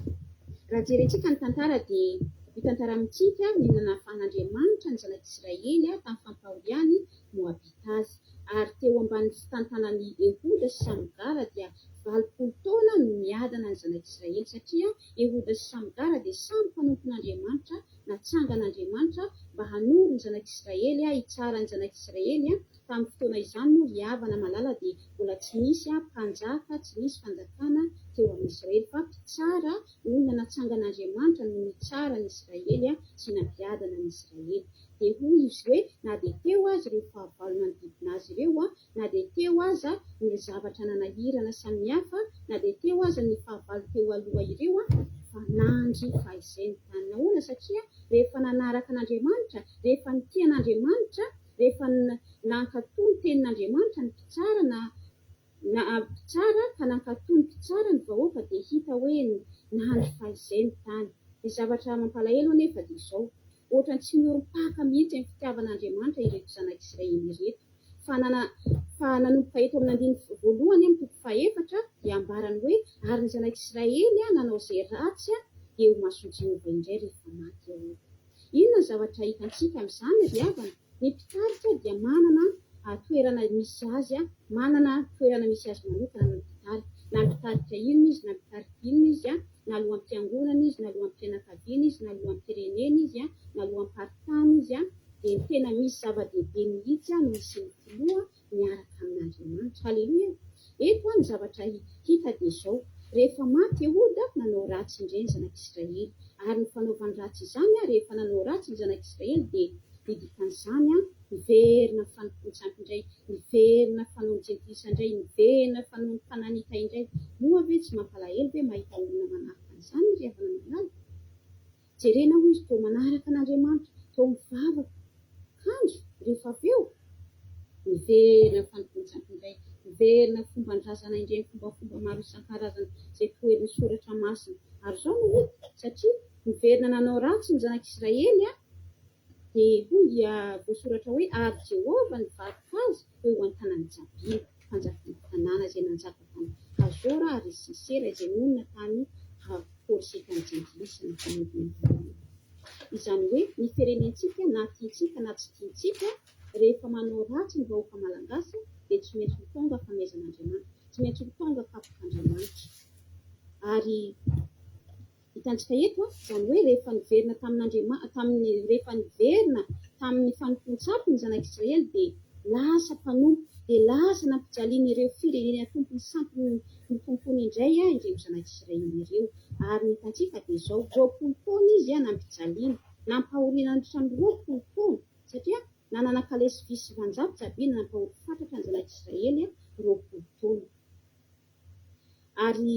Raha jerentsika ny tantara dia mitantara amintsika ny nanafahan'Andriamanitra ny zanak'Israely tamin'ny fampahoriany Moabita azy. Ary teo ambany fitantanan'i Ehoda sy Samgara dia 80 taona no niadana ny zanak'Israely, satria Ehoda sy Samgara dia samy mpanompon'Andriamanitra, natsangan'Andriamanitra mba hanoro ny zanak'Israely, hitsara ny zanak'Israely. Tamin'ny fotoana izany moa ry havana malala dia mbola tsy nisy mpanjaka, tsy nisy fanjakana teo amin'i Israely, fa mpitsara, olona natsangan'Andriamanitra no nitsara ny Israely sy nampiadana ny Israely. Dia hoy izy hoe, na dia teo aza ireo fahavalo nanodidina azy ireo, na dia teo aza ny zavatra nanahirana samihafa, na dia teo aza ny fahavalo teo aloha ireo, fa nandry fahizay ny tany. Nahoana? Satria rehefa nanaraka an'Andriamanitra, rehefa nitia an'Andriamanitra, rehefa nankatò ny tenin'Andriamanitra ny mpitsara na na mpitsara ka nankatò ny mpitsara ny vahoaka dia hita hoe nandry fahizay ny tany. Ny zavatra mampalahelo anefa dia izao, ohatran'ny tsy miorim-paka mihitsy amin'ny fitiavan'Andriamanitra ireto zanak'Israely ireto. Fa nana fa nanomboka eto amin'ny andininy voalohany amin'ny toko fahefatra dia ambarany hoe ary ny zanak'Israely nanao izay ratsy eo imason'i Jehovah indray rehefa maty Ehoda. Inona ny zavatra hitantsika amin'izany ry havana? Ny mpitarika dia manana toerana misy azy, manana toerana misy azy manokana ny mpitarika. Na mpitarika inona izy, na mpitarika inona izy, na loham-piangonana izy, na loham-pianakaviana izy, na loham-pirenena izy, na loham-paritany izy, dia ny tena misy zava-dehibe mihitsy no hisian'ny filoha miaraka amin'Andriamanitra. Haleloia! Eto ny zavatra hita dia izao, rehefa maty Ehoda, nanao ratsy indray ny zanak'Israely. Ary ny fanaovany ratsy izany, rehefa nanao ratsy ny zanak'Israely dia ny dikan'izany, niverina fanompoan-tsampy indray, niverina fanaon'ny jentilisa indray, niverina fanaon'ny Kananita indray. Moa ve tsy mampalahelo ve mahita olona manaraka an'izany ry havana malala? Jerena hoy izy toa manaraka an'Andriamanitra, toa mivavaka. Kanjo, rehefa avy eo, miverina fanompoan-tsampy indray, miverina fomban-drazana indray, ny fombafomba maro isan-karazany izay toherin'ny Soratra Masina. Ary izao no hita, satria niverina nanao ratsy ny zanak'Israely, dia hoy voasoratra hoe, Ary Jehovah nivarotra azy ho eo an-tanan'i Jabina, mpanjakan'ny tanàna izay nanjaka tany Hazora, ary i Sisera izay nonina tany Horsetan'ny Jentilisa no mpanompony voalohany. Izany hoe, ny firenentsika, na tiantsika na tsy tiantsika, rehefa manao ratsy ny vahoaka malagasy, dia tsy maintsy ho tonga famaizan'Andriamanitra, tsy maintsy ho tonga kapok'Andriamanitra. Ary Hitantsika eto, izany hoe rehefa niverina tamin'Andriama-, tamin'ny, rehefa niverina tamin'ny fanompoan-tsampy ny zanak'Israely dia lasa mpanompo, dia lasa nampijalian'ireo firenena tompon'ny sampy notompoiny indray ireo zanak'Israely ireo. Ary ny hitantsika dia izao, 20 taona izy nampijaliana, nampahoriana nandritra ny 20 taona, satria nanana kalesy vy sy vanjato Jabina nampahory fatratra ny zanak'Israely 20 taona. Ary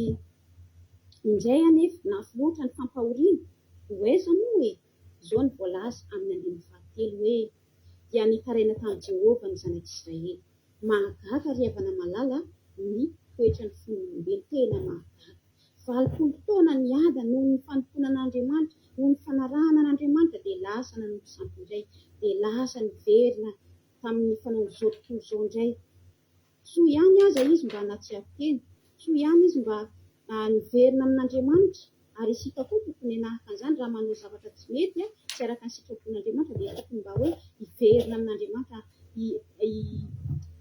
indray anefa, mafy loatra ny fampahoriana, ho aiza moa e? Izao no voalaza amin'ny andininy fahatelo hoe, Dia nitaraina tamin'i Jehovah ny zanak'Israely. Mahagaga ry havana malala ny toetran'ny fon'olombelo, tena mahagaga. 80 taona niada noho ny fanompoana an'Andriamanitra, noho ny fanarahana an'Andriamanitra, dia lasa nanompo sampy indray, dia lasa niverina tamin'ny fanaon'izao tontolo izao indray. Soa ihany aza izy mba nahatsiaro tena. Soa ihany izy mba niverina amin'Andriamanitra. Ary isika koa tokony hanahaka an'izany, raha manao zavatra tsy mety, tsy araka ny sitrapon'Andriamanitra, dia tokony mba hoe hiverina amin'Andriamanitra,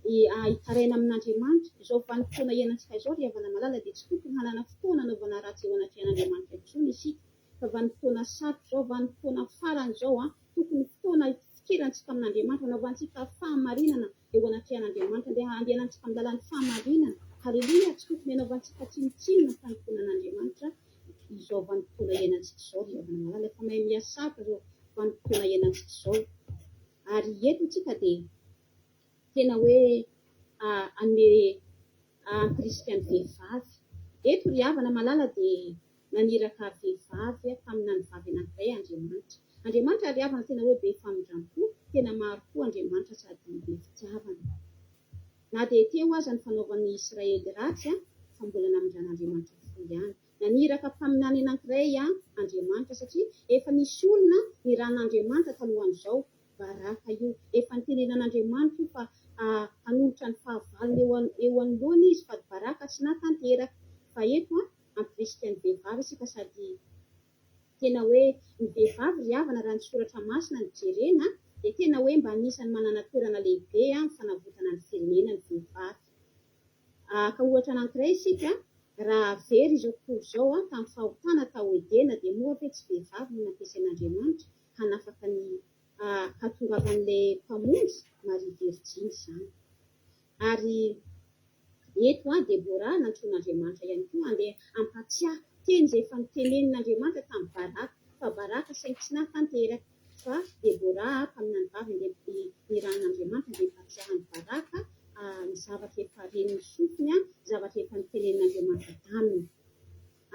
hitaraina amin'Andriamanitra. Izao vanim-potoana iainantsika izao ry havana malala dia tsy tokony hanana fotoana hanaovana ratsy eo anatrehan'Andriamanitra intsony isika. Fa vanim-potoana sarotra izao, vanim-potoana farany izao, tokony fotoana hifikirantsika amin'Andriamanitra, hanaovantsika fahamarinana eo anatrehan'Andriamanitra. Andeha handehanantsika amin'ny lalan'ny fahamarinana. Haleloia! Tsy tokony hanaovantsika tsinontsinona ny fanompoana an'Andriamanitra izao vanim-potoana iainantsika izao ry havana malala. Efa mahay mihasarotra izao vanim-potoana iainantsika izao. Ary eto isika dia tena hoe hanome hampirisika ny vehivavy. Eto ry havana malala dia naniraka vehivavy mpaminany vavy anankiray Andriamanitra. Andriamanitra ry havana tena hoe be famindram-po, tena maro koa Andriamanitra sady be fitiavana. Na dia teo aza ny fanaovan'ny Israely ratsy fa mbola namindran'Andriamanitra fo ihany. Naniraka mpaminany anankiray Andriamanitra satria efa nisy olona nirahan'Andriamanitra talohan'izao, Baraka io. Efa nitenenan'Andriamanitra io fa hanolotra ny fahavalony eo anoloany izy fa Baraka tsy nahatanteraka. Fa eto hampirisika ny vehivavy isika sady tena hoe ny vehivavy ry havana raha ny soratra masina no jerena dia tena hoe mba anisan'ny manana toerana lehibe amin'ny fanavotana ny firenena ny vehivavy. Haka ohatra anankiray isika, raha very izao tontolo izao tamin'ny fahotana tao Edena dia moa ve tsy vehivavy no nampiasain'Andriamanitra hanafaka ny hahatongavan'ilay Mpamonjy, Maria Virjiny izany. Ary eto Debora nantsoin'Andriamanitra ihany koa handeha hampatsiahy teny izay efa notenenin'Andriamanitra tamin'i Baraka, fa Baraka saingy tsy nahatanteraka, fa Debora mpaminany vavy andeha nirahin'Andriamanitra handeha hampatsiahy an'i Baraka ny zavatra efa ren'ny sofiny, ny zavatra efa notenenin'Andriamanitra taminy.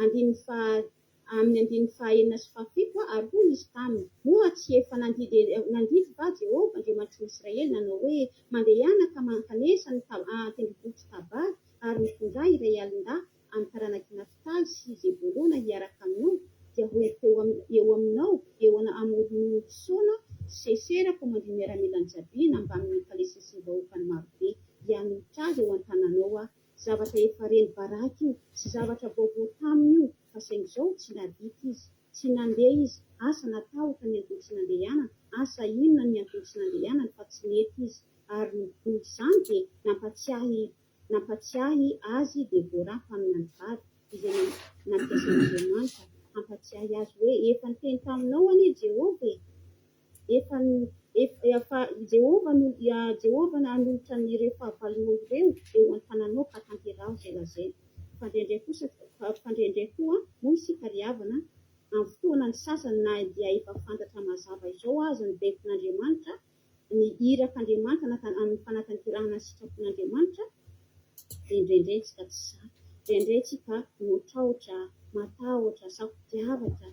Andininy faha Amin'ny andininy fahaenina sy fahafito, Ary hoy izy taminy, Moa tsy efa nandidy nandidy va Jehovah, Andriamanitry ny Israely, nanao hoe, Mandehana ka mankanesa any an-tendrombohitr'i Tabara, ary mitondrà iray alin-dahy amin'ny taranak'i Naftaly sy Zebolona hiaraka aminao, dia ho entiko eo eo aminao eo amoron'i Kisona Sesera, komandin'ny miaramilan'i Jabina, mbamin'ny kalesiny sy ny vahoakany marobe, dia hanolotra azy eo an-tananao aho. Zavatra efa ren'i Baraka io, tsy zavatra vaovao taminy io, fa saingy izao tsy navita izy, tsy nandeha izy, asa natahotra ny antony tsy nandehanany, asa inona ny antony tsy nandehanany fa tsy nety izy, ary noho izany dia nampatsiahy nampatsiahy azy Debora mpaminany vavy, izay nampiasain'Andriamanitra hampatsiahy azy hoe efa niteny taminao anie Jehovah e! Efa efa i Jehovah no Jehovah nanolotra an'ireo fahavalonao ireo eo an-tananao ka tanteraho izay lazainy. Fa indraindray kosa fa indraindray koa moa isika ry havana amin'ny fotoana ny sasany na dia efa fantatra mazava izao aza ny baikon'Andriamanitra, ny irak'Andriamanitra na amin'ny fanatanterahana ny sitrapon'Andriamanitra dia indraindray tsika tsy sahy, indraindray tsika mihotrahotra, matahotra, safodiavatra,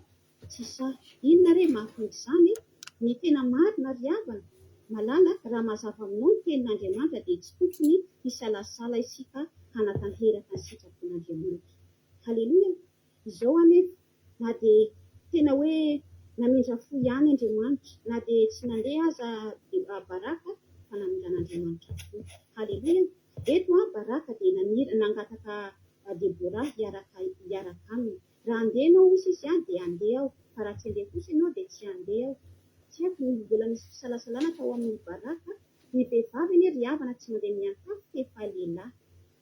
Tsy sahy. Inona re mahatonga izany e? Ny tena marina ry havana malala, raha mazava aminao ny tenin'Andriamanitra dia tsy tokony hisalasala isika hanatanteraka ny sitrapon'Andriamanitra. Haleloia! Izao anefa, na dia tena hoe namindra fo ihany Andriamanitra, na dia tsy nandeha aza Baraka fa namindran'Andriamanitra fo. Haleloia! Eto Baraka dia naniry, nangataka Debora hiaraka hiaraka aminy. Raha handeha ianao hoy sisy an, dia handeha aho, fa raha tsy handeha kosa ianao dia tsy handeha aho. Tsy haiko, mbola nisy fisalasalana tao amin'i Baraka, ny vehivavy anie ry havana tsy mandeha miantafika e fa lehilahy.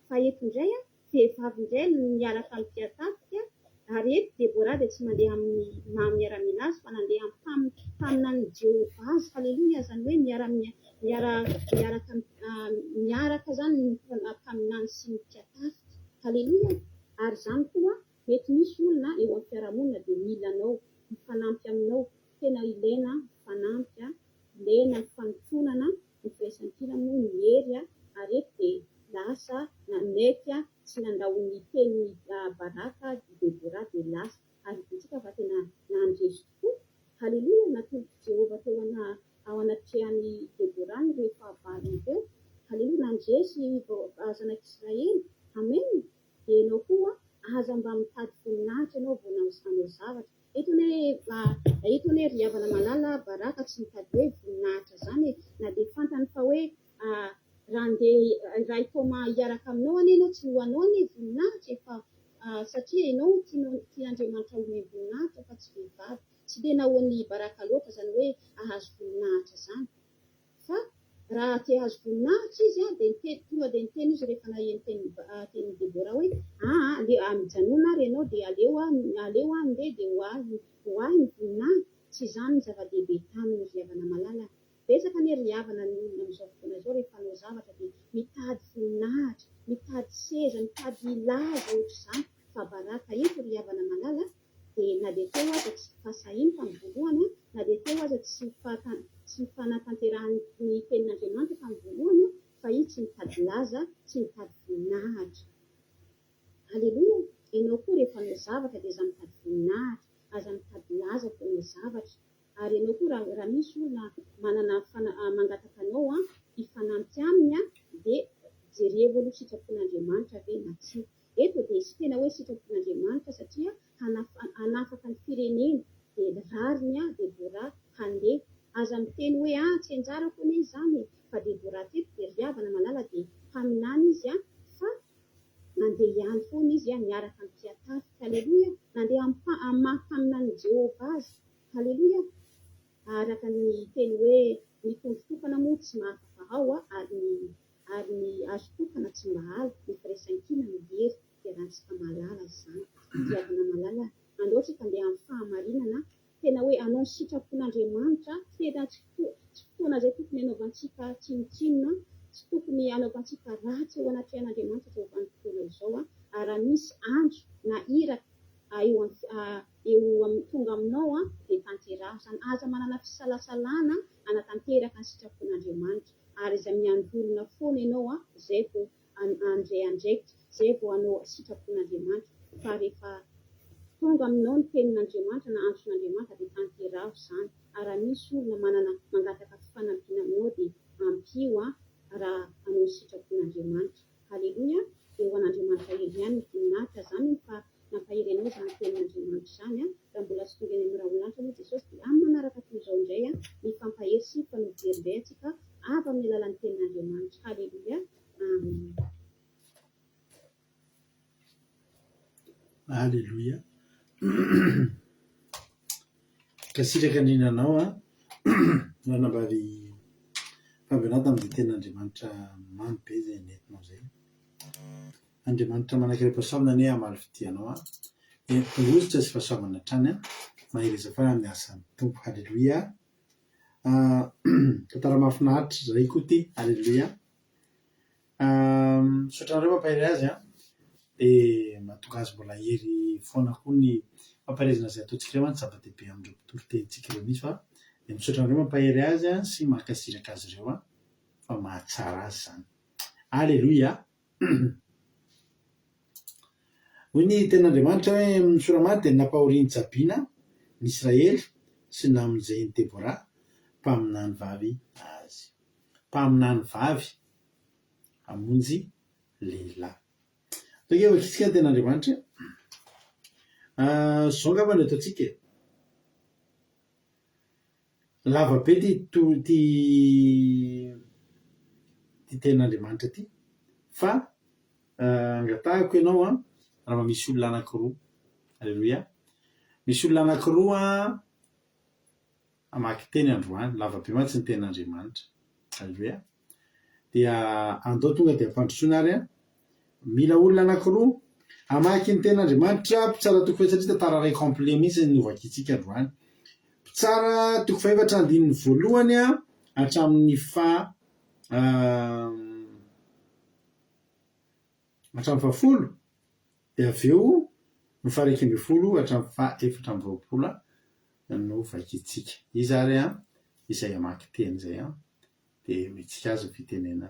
Fa eto indray an, vehivavy indray no miaraka amin'ny mpiantafika, ary eto Deborah dia tsy mandeha amin'ny maha miaramila azy fa nandeha amin'ny mpaminanin'i Jehovah azy, haleloia, izany hoe miara miara miaraka miaraka izany ny mpaminany sy ny mpiantafika, haleloia, ary izany koa Mety misy olona eo amin'ny fiarahamonina dia mila anao, mifanampy aminao, tena ilaina mifanampy, ilaina ny fanotronana, ny firaisankina moa ny hery ary eto dia lasa nanaiky tsy nandao ny tenin'i Baraka i Debora dia lasa ary hitantsika fa tena nandresy tokoa. Haleloia, natolotr'i Jehovah teo ao anatrehan'i Debora ireo fahavalony ireo. Haleloia, nandresy zanak'Israely. Amen. Dia ianao koa aza mba mitady voninahitra ianao vao hanao zavatra. Eto anie eto anie ry havana malala Baraka tsy mitady hoe voninahitra zany e. Na dia fantany fa hoe raha andeha raha i Thomas hiaraka aminao anie ianao tsy ho anao anie voninahitra e fa satria ianao tianao tian'Andriamanitra homem-boninahitra fa tsy vehivavy. Tsy dia nahoan'i Baraka loatra zany hoe ahazo voninahitra zany. Fa raha te hahazo voninahitra izy dia niteny, tonga dia niteny izy rehefa naheno tenin'i Debora hoe, Aa, aleo, mijanona ary ianao dia aleo aho, aleo aho andeha dia ho ahy, ho ahy ny voninahitra. Tsy izany no zava-dehibe taminy ry havana malala. Betsaka anie ry havana ny olona amin'izao fotoana izao rehefa hanao zavatra dia mitady voninahitra, mitady seza, mitady laza ohatr'izany. Fa baraka eto ry havana malala dia na dia teo aza tsy fahasahiany tamin'ny voalohany, na dia teo aza tsy tsy fanatanterahany ny tenin'Andriamanitra tamin'ny voalohany, fa izy tsy nitady laza, tsy nitady voninahitra. Aleloia! Ianao koa rehefa hanao zavatra dia aza mitady voninahitra, aza mitady laza vao hanao zavatra. Ary ianao koa raha raha misy olona manana mangataka anao hifanampy aminy dia jerevo aloha sitrapon'Andriamanitra ve na tsia. Eto dia tsy tena hoe sitrapon'Andriamanitra satria hanafaka ny firenena dia rariny Deborah handeha. Aza miteny hoe ah tsy anjarako anie izany e! Fa Deborah teto dia ry havana malala dia mpaminany izy fa nandeha ihany foana izy niaraka amin'ny mpiatafika. Aleloia! Nandeha amin'ny maha mpaminanin'i Jehovah azy. Aleloia! Araka ny teny hoe ny tondro tokana moa tsy mahafaka ao ary ny ary ny hazo tokana tsy mba alo, ny firaisankina no hery, iarahantsika mahalala izany. Fitiavana malala, andao tsika andeha amin'ny fahamarinana, tena hoe hanao ny sitrapon'Andriamanitra, tena tsy tsy fotoana izay tokony hanaovantsika tsinontsinona, tsy tokony hanaovantsika ratsy eo anatrehan'Andriamanitra izao vanim-potoana izao, ary raha misy antso na iraka eo eo amin'ny tonga aminao dia tanteraho izany. Aza manana fisalasalana hanatanteraka ny sitrapon'Andriamanitra. Ary izay miandry olona foana ianao izay vao handray andraikitra, izay vao hanao sitrapon'Andriamanitra. Fa rehefa tonga aminao ny tenin'Andriamanitra na antson'Andriamanitra dia tanteraho izany. Ary raha misy olona manana mangataka fifanampiana aminao dia ampio raha hanao ny sitrapon'Andriamanitra. Haleloia! Dia ho an'Andriamanitra irery ihany ny voninahitra. Za mino fa nampahery anao izany tenin'Andriamanitra izany an! Raha mbola tsy tonga eny amin'ny rahon'lanitra moa Jesosy dia amin'ny manaraka toy izao indray an, mifampahery sy mifanojery indray antsika avy amin'ny alalan'ny tenin'Andriamanitra. Haleloia! Amen. Aleloia. Mankasitraka indrindra anao an, ranabavy Fabiola tamin'izay tenin'Andriamanitra mamy be izay nentinao izay. Andriamanitra manan-kerim-pahasoavana anie hamaly fitia anao an. Dia lozitra sy fahasoavana hatrany an. Mahereza foana amin'ny asan'ny Tompo. Aleloia. Tantara mahafinaritra izay koa ity. Aleloia. Misaotra anareo mampahery azy an! Dia mahatonga azy mbola hery foana koa ny fampaherezana izay ataontsika ireo an, zava-dehibe amin'ireo mpitory tenintsika ireo mihitsy fa dia misaotra anareo mampahery azy an sy mankasitraka azy ireo an fa mahatsara azy izany. Aleloia! Hoy ny tenin'Andriamanitra hoe ny Soramaty dia nampahorian'i Jabina ny Israely sy namonjen'i Deborah mpaminany vavy azy. Mpaminany vavy hamonjy lehilahy. Atao ange vakintsika ny tenin'Andriamanitra e. Izao angamba no ataontsika e. Lava be ity ity ity tenin'Andriamanitra ity fa angatahako ianao an, raha mba misy olona anankiroa, aleloia, misy olona anankiroa hamaky teny androany, lava be mantsy ny tenin'Andriamanitra. Aleloia. Dia andao tonga dia ampandrosoina ary an. Mila olona anankiroa hamaky ny tenin'Andriamanitra, Mpitsara toko fahefatra satria tantara iray complet mihitsy no novakintsika androany. Mpitsara toko fahefatra andininy voalohany an, hatramin'ny faha hatramin'ny fahafolo, dia avy eo ny faha 11 hatramin'ny faha 24 no vakintsika. Iza ary an izay hamaky teny izay an? Dia omentsika azy ny fitenenana.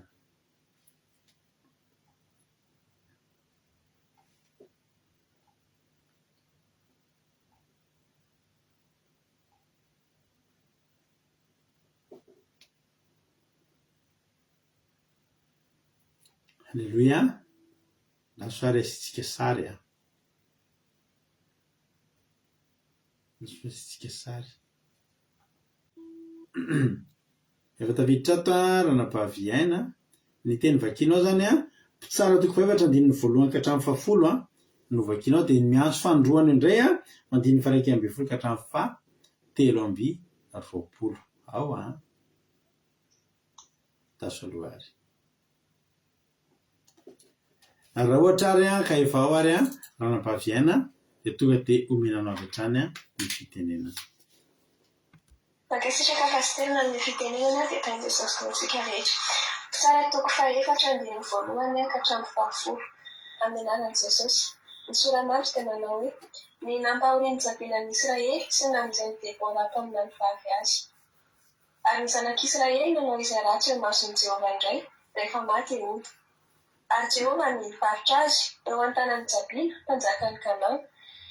Aleloia! Lasa ary asiantsika sary an! Asiantsika sary. Efa tafiditra ato an, Ranabavy Aina. Ny teny vakianao izany an, Mpitsara toko fahefatra andininy voalohany ka hatramin'ny fahafolo an, no vakianao, dia ny miantso fanindroany indray an, andininy faha-11 ka hatramin'ny faha-23. Ao an. Taso aloha ary. Ary raha ohatra ary an, ka efa ao ary an, Ranabavy Aina, dia tonga dia omena anao avy hatrany an, ny fitenenana. Mankasitraka Pasitera nanome fitenenana dia tahin'i Jesosy daholo tsika rehetra. Mpitsara toko fahefatra andininy voalohany ka hatramin'ny fahafolo. Amin'ny anaran'i Jesosy. Ny sora-mandry dia manao hoe, Ny nampahorian'i Jabina an'i Israely sy ny namonjen'i Debora mpaminany vavy azy. Ary ny zanak'Israely nanao izay ratsy eo imason'i Jehovah indray, rehefa maty Ehoda. Ary Jehovah nivarotra azy eo an-tanan'i Jabina, mpanjakan'i Kanana,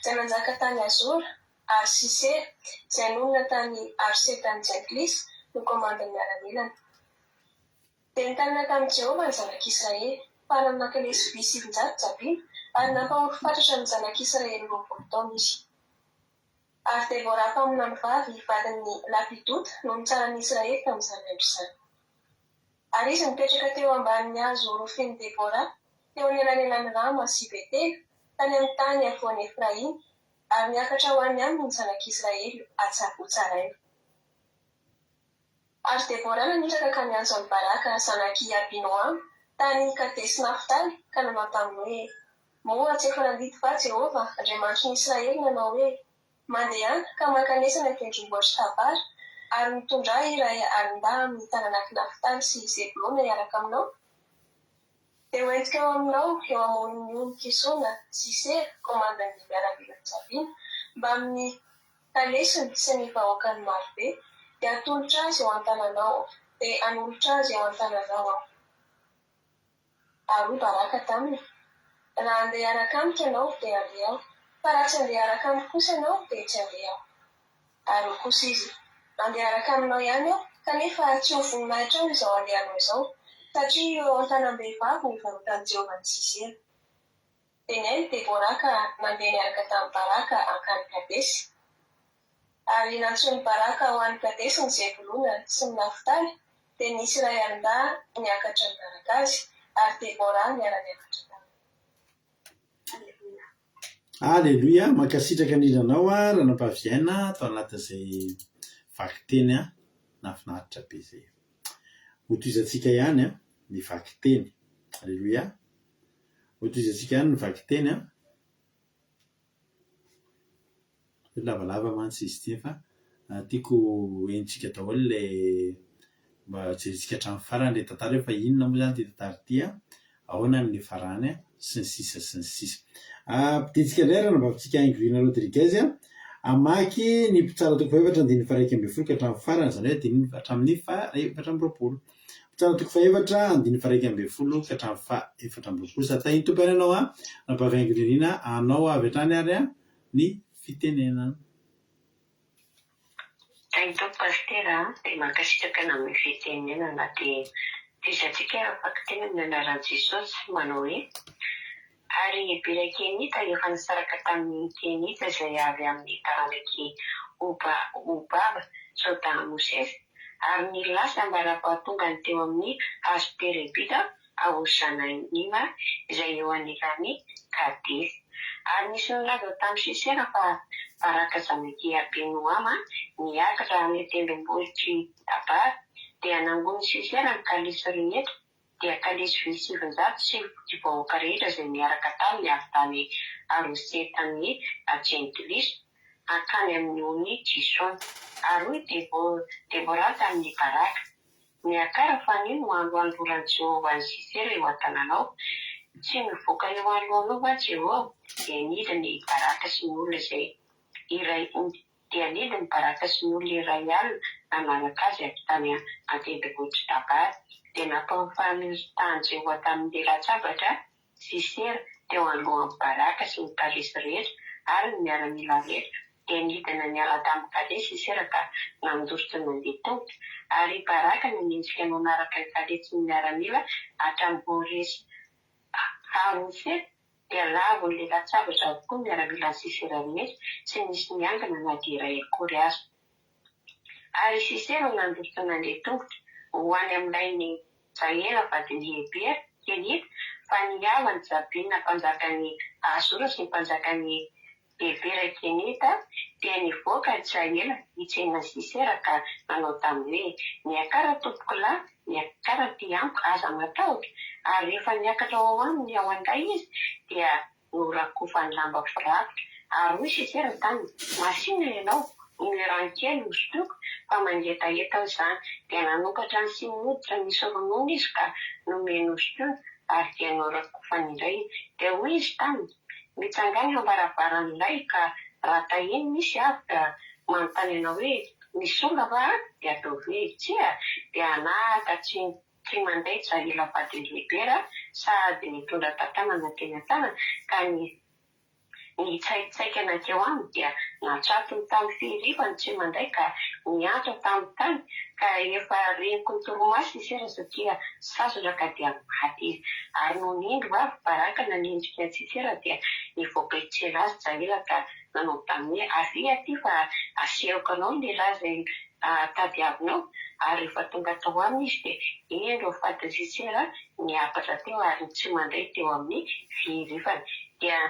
izay nanjaka tany Hazora. Ary Sisera, izay nonina tany Harosetan'ny Jentilisa, no komandin'ny miaramilany. Dia nitaraina tamin'i Jehovah ny zanak'Israely, fa nanana kalesy vy 900 Jabina, ary nampahory fatratra ny zanak'Israely 20 taona izy. Ary Debora mpaminany vavy vadin'i Lapidota no nitsara ny Israely tamin'izany andro izany. Ary izy nipetraka teo ambanin'ny hazo rofin'i Debora, teo anelanelan'i Rama sy Betela, tany amin'ny tany afovoan'i Efraima, ary niakatra ho any aminy ny zanak'Israely hotsaraina. Ary Debora naniraka ka niantso an'i Baraka zanak'i Abinoama, tany Kadesy-Naftaly, ka nanao taminy hoe, Moa tsy efa nandidy va Jehovah, Andriamanitry ny Israely, nanao hoe, Mandehana, ka mankanesa any an-tendrombohitr'i Tabara, ary mitondrà iray alin-dahy amin'ny taranak'i Naftaly sy Zebolona hiaraka aminao? Dia ho entiko eo aminao, eo amoron'ny ony Kisona, Sisera, komandin'ny miaramilan'i Jabina, mbamin'ny kalesiny sy ny vahoakany marobe, dia hatolotra azy eo an-tananao, dia hanolotra azy eo an-tananao aho. Ary hoy Baraka taminy, Raha handeha hiaraka amiko ianao, dia handeha aho, fa raha tsy handeha hiaraka amiko kosa ianao, dia tsy handeha aho. Ary hoy kosa izy, Handeha hiaraka aminao ihany aho, kanefa tsy ho voninahitrao izao alehanao izao, satria eo an-tanam-behivavy no ivarotan'i Jehovah an'i Sisera. Dia nihaino Debora ka nandeha niaraka tamin'i Baraka hankany Kadesy. Ary nantsoin'i Baraka ho any Kadesy ny Zebolona sy ny Naftaly, dia nisy iray alin-dahy niakatra nanaraka azy, ary Debora niara-niakatra taminy. Aleloia. Aleloia, mankasitraka indrindra anao Ranampaviaina tao anatin'izay vakiteny nahafinaritra be izay. Hotohizantsika ihany ny vakiteny. Aleloia. Hotohizantsika ihany ny vakiteny an. Lavalava mantsy izy ity fa tiako henontsika daholo ilay mba jerentsika hatramin'ny farany ilay tantara hoe fa inona moa izany ity tantara ity an, ahoana ny niafarany an, sy ny sisa sy ny sisa. Ampidintsika indray ranabavintsika Ingrid Rodriguez an, hamaky ny mpitsara toko fahefatra andininy faha-11 ka hatramin'ny farany, izany hoe andininy hatramin'ny faha-24. Mpitsara toko fahefatra andininy faha-11 ka hatramin'ny faha-24. Sady tahin'ny Tompo ihany ianao an, ranabavy Ingrid, anao avy hatrany ary an ny fitenenana. Tahin'ny Tompo Pasitera a, dia mankasitraka nanome fitenenana dia tohizantsika vakiteny amin'ny anaran'i Jesosy manao hoe, Ary i Hebera Kenita efa nisaraka tamin'ny Kenita izay avy amin'ny taranak'i Hobaba Sodaha Mosesy, ary nilasy ambara-pahatongany teo amin'ny hazo terebinta ao Zananima, izay eo anilan'i Kadesy. Ary nisy nilaza tamin'i Sisera fa Baraka zanak'i Abinoama niakatra any an-tendrombohitr'i Tabara, dia nangonin'i Sisera ny kalesy rehetra, dia kalesy vy 900 sy ny vahoaka rehetra izay niaraka taminy avy tany Harosetan'ny Jentilisa, hankany amin'ny ony Kisona. Ary hoy Debora tamin'i Baraka, Miakara fa anio no andro hanoloran'i Jehovah an'i Sisera eo an-tananao. Tsy mivoaka eo anoloanao va Jehovah? Dia nidina i Baraka sy ny olona izay iray dia nidina i Baraka sy ny olona 1000 nanaraka azy avy tany an-tendrombohitr'i Tabara. Dia nampahafantahin'i Jehovah tamin'ny lelan-tsabatra Sisera teo anoloan'i Baraka sy ny kalesy rehetra ary ny miaramila rehetra, dia nidina niala tamin'ny kalesy Sisera ka nandositra nandeha tongotra. Ary i Baraka nanenjika nanaraka ny kalesy sy ny miaramila hatramin'i Horesy-haroseta, dia lavon'ny lelan-tsabatra avokoa ny miaramilan'i Sisera rehetra, tsy nisy niangana na dia iray akory aza. Ary i Sisera nandositra nandeha tongotra ho any amin'ilay Jaela vadin'i Hebera, Kenita, fa ny havan'i Jabina mpanjakan'i Hazora sy ny mpanjakan'i Hebera Kenita, dia nivoaka i Jaela hitsena an'i Sisera ka nanao taminy hoe, Miakara, tompokolahy, miakara aty amiko, aza matahotra. Ary rehefa niakatra ho ao aminy ao an-day izy, dia norakofany lamba firakotra. Ary hoy Sisera taminy, Masìna ianao, omeo rano kely hosotroiko, fa mangetaheta aho izany. Dia nanokatra ny siny hoditra nisy ronono izy ka nomeny hosotroina, ary dia norakofany indray. Dia hoy izy taminy, Mitsangàna eo am-baravaran'ny lay, ka raha tahiny misy avy ka manontany anao hoe, Misy olona va any? Dia ataovy hoe, Tsia! Dia hanahaka tsy Tsy mandaitra ila vadin'i Hebera sady nitondra tantanana teny an-tanana ka nitsaitsaika nankeo aminy dia Natsatony tamin'ny fihirifany tsy mandray ka niantra tamin'ny tany, ka efa reniko ny torimaso Sisera satria sasatra ka dia maty izy. Ary nony indro avy Baraka nanendrika an'i Sisera dia nivoaka hitsena azy Jaela ka nanao taminy hoe, Avia aty fa asehoko anao ny lehilahy izay tadiavinao. Ary rehefa tonga tao aminy izy dia indro ny fatin'i Sisera niakatra teo ary ny tsy mandray teo amin'ny fihirifany. Dia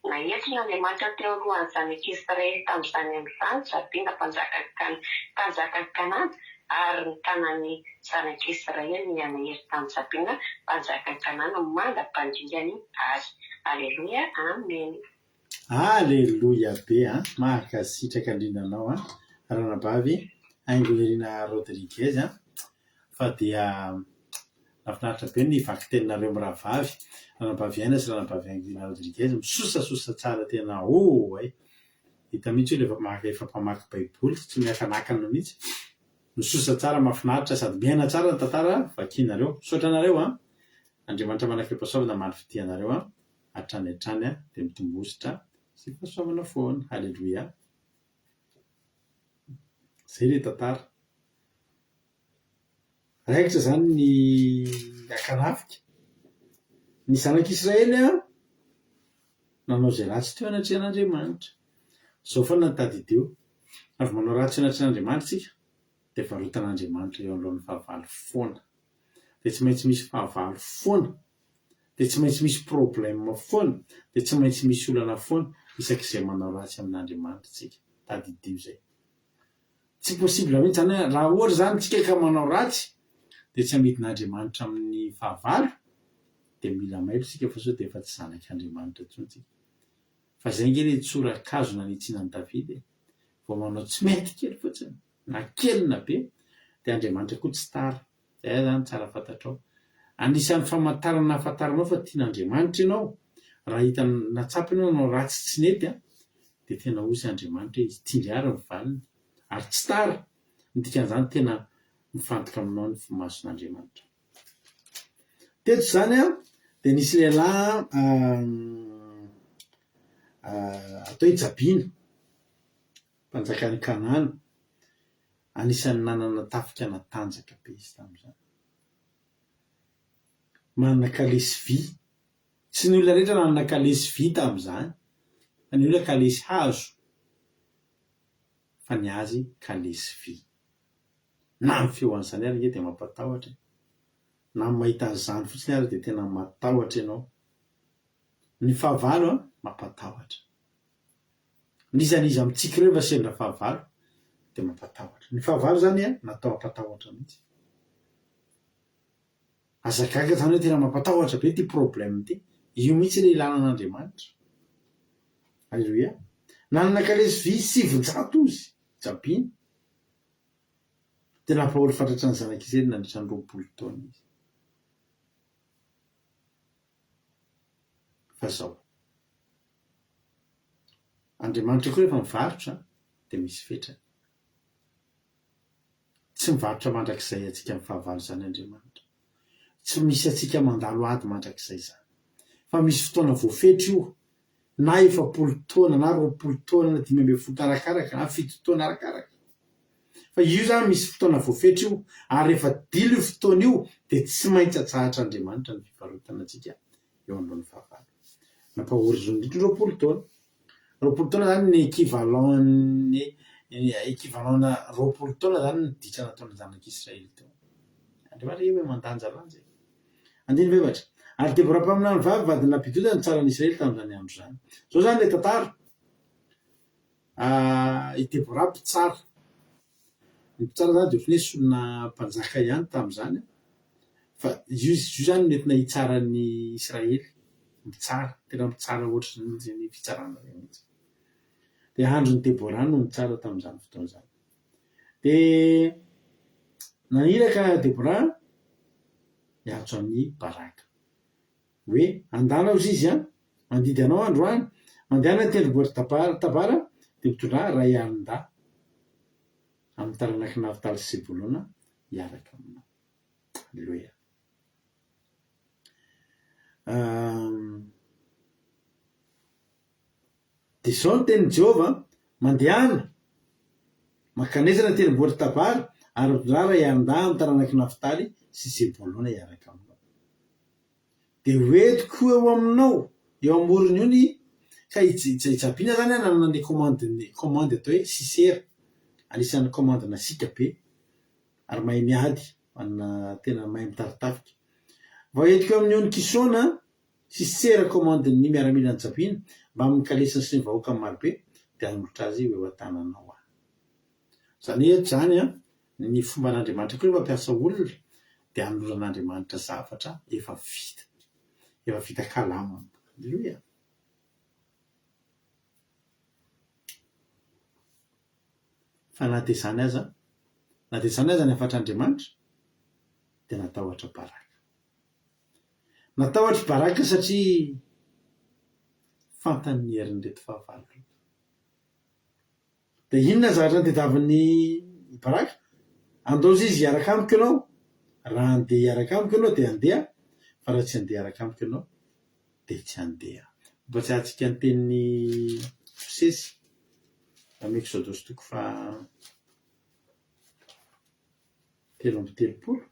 Naetrin' Andriamanitra teo alohan' ny Zanak' Israely tamin' izany andro izany Jabina mpanjakan' mpanjakan' i Kanana, ary ny tanan' ny Zanak' Israely nihanahery tamin' Jabina mpanjakan' i Kanana mandra-pandringany azy. Aleloia, Amena. Aleloia be a! Mankasitraka indrindra anao a! Ranabavy Haingonirina Rodriguez a! Fa dia nahafinaritra be ny vakiteninareo mirahavavy, Ranabavy Aina sy Ranabavy Haingonirina Rodriguez, misosasosa tsara tena oay! Hita mihitsy hoe ilay efa mpamaky baiboly, tsy miakanakana mihitsy. Misosa tsara, mahafinaritra sady miaina tsara ny tantara vakianareo. Misaotra anareo a! Andriamanitra manakeo-pahasoavana mandry fitia anareo a! Hatrany hatrany a! Dia mitombosotra sy fahasoavana foana. Haleloia! Izay ilay tantara. Raikitra izany ny akanafika. Ny zanak'Israely nanao izay ratsy teo anatrehan'Andriamanitra. Izao foana no tadidio, raha vao manao ratsy eo anatrehan'Andriamanitra isika, dia varotan'Andriamanitra eo anoloan'ny fahavalo foana. Dia tsy maintsy misy fahavalo foana. Dia tsy maintsy misy problème foana. Dia tsy maintsy misy olana foana isak'izay manao ratsy amin'Andriamanitra isika. Tadidio izay. Tsy possible mihitsy zany hoe raha ohatra zany tsika ka manao ratsy dia tsy amidin'Andriamanitra amin'ny fahavalo dia mila mailo isika fa sao dia efa tsy zanak'Andriamanitra intsony tsika. Fa zay ange le tsorakazo nanitsiana an'i Davida e! Vao manao tsy mety kely fotsiny na kely na be dia Andriamanitra koa tsy tara. Zay zany tsara fantatrao. Anisan'ny famantarana ahafantaranao fa tian'Andriamanitra ianao, raha hita na tsapa ianao nanao ratsy tsy nety an, dia tena hozy Andriamanitra hoe izy tindry ary ny valiny, ary tsy tara, ny dikan'izany tena mifantoka aminao ny mason'Andriamanitra. Teto izany an, dia nisy lehilahy atao hoe Jabina, mpanjakan'i Kanana, Anisan'ny nanana tafika natanjaka be izy tamin'izany. Manana kalesy vy. Tsy ny olona rehetra nanana kalesy vy tamin'izany, fa ny olona kalesy hazo, fa ny azy kalesy vy. Na ny feo an'izany ary ange dia mampatahotra e! Na ny mahita an'izany fotsiny ary dia tena matahotra ianao. Ny fahavalo an, mampatahotra. N'iza n'iza amintsika ireo efa sendra fahavalo dia mampatahotra. Ny fahavalo izany an, natao hampatahotra mihitsy. Aza gaga izany hoe tena mampatahotra be ity problème ity. Io mihitsy ilay ilana an'Andriamanitra. Alléluia. Nanana kalesy vy 900 izy, Jabina. Dia nampahory fatratra ny zanak'Israely nandritra ny 20 taona izy. Fa izao. Andriamanitra koa rehefa mivarotra dia misy fetrany. Tsy mivarotra mandrakizay antsika amin'ny fahavalo izany Andriamanitra. Tsy misy antsika mandalo ady mandrakizay izany. Fa misy fotoana voafetra io, na 40 taona, na 20 taona, na 15 taona arakaraka, na 7 taona arakaraka. Fa io izany misy fotoana voafetra io, ary rehefa dila io fotoana io dia tsy maintsy atsahatr'Andriamanitra ny fivarotana antsika eo anoloan'ny fahavalo. Nampahory indrindra 20 taona. 20 taona izany ny équivalent-n'ny équivalent-na 20 taona izany ny ditra nataon'ny zanak'Israely teo. Andriamanitra io hoe mandanjalanja e. Andininy fahefatra. Ary Debora mpaminany vavy vadin'i Lapidota nitsara an'i Israely tamin'izany andro izany. Izao izany ilay tantara. I Debora mpitsara. Ny mpitsara izany dia ohatran'ny hoe solona mpanjaka ihany tamin'izany fa izy io izany no nentina hitsara an'i Israely, mpitsara, tena mpitsara ohatran'ireny fitsarana ireny mihitsy. Dia andron'i Debora no nitsara tamin'izany fotoana izany. Dia naniraka Debora niantso an'i Baraka. Hoe, Andana hozy izy an, mandidy anao androany, mandehana any tendrombohitra Tabara, Tabara, dia mitondrà ray alin-dahy amin'ny taranak'i Naftaly sy Zebolona hiaraka aminao. Aleloia. Dia izao no tenin'i Jehovah, Mandehana, mankanesa any an-tendrombohitra Tabara, ary mitondrà iray alin-dahy amin'ny taranak'i Naftaly sy Zebolona hiaraka aminao. Dia ho entiko eo aminao, eo amoron'ny ony, ka i Jabina izany nanana ny commande-ny, commande atao hoe Sisera, anisan'ny commande nasiaka be, ary mahay miady, manana tena mahay mitari-tafika. Vao entiko eo amin'ny ony Kisona, Sisera commande-n'ny miaramilan'i Jabina, mbamin'ny kalesiny sy ny vahoakany marobe, dia hanolotra azy ho eo an-tananao aho. Izany hoe eto izany an, ny fomban'Andriamanitra koa rehefa mampiasa olona dia anoloran'Andriamanitra zavatra efa vita, efa vita kalamina. Aleloia! Fa na dia izany aza, na dia izany aza ny hafatr'Andriamanitra dia natahotra Baraka. Natahotra Baraka satria fantany ny herin'ireto fahavalo ireto. Dia inona ny zavatra notadiavin'i Baraka? Andao izy hiaraka amiko ianao. Raha handeha hiaraka amiko ianao dia handeha, fa raha tsy handeha hiaraka amiko ianao dia tsy handeha. Mampatsiahy antsika ny tenin'i Mosesy amin'ny Eksodosy toko faha 33.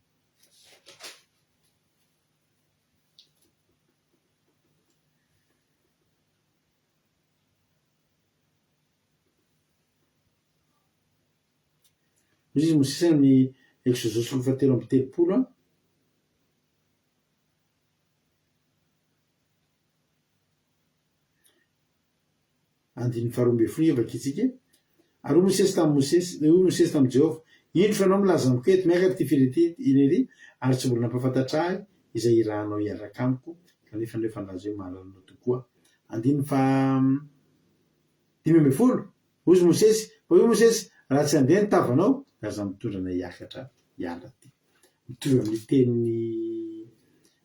Hoy izy Mosesy amin'ny Eksodosy toko fahatelo amby telopolo an. Andininy faharoa ambin'ny folo io vakintsika. Ary hoy Mosesy tamin'i Mosesy, hoy Mosesy tamin'i Jehovah, Indro fa ianao milaza amiko hoe, Miakatra ity firenena ity, ary tsy mbola nampahafantatra ahy izay hirahanao hiaraka amiko, kanefa ianao efa nilaza hoe mahalala anao tokoa aho. Andininy faha 15, Hoy izy Mosesy, fa hoy Mosesy, Raha tsy handeha ny tavanao, dia aza mitondra anay hiakatra hiala aty. Mitovy amin'ny tenin'ny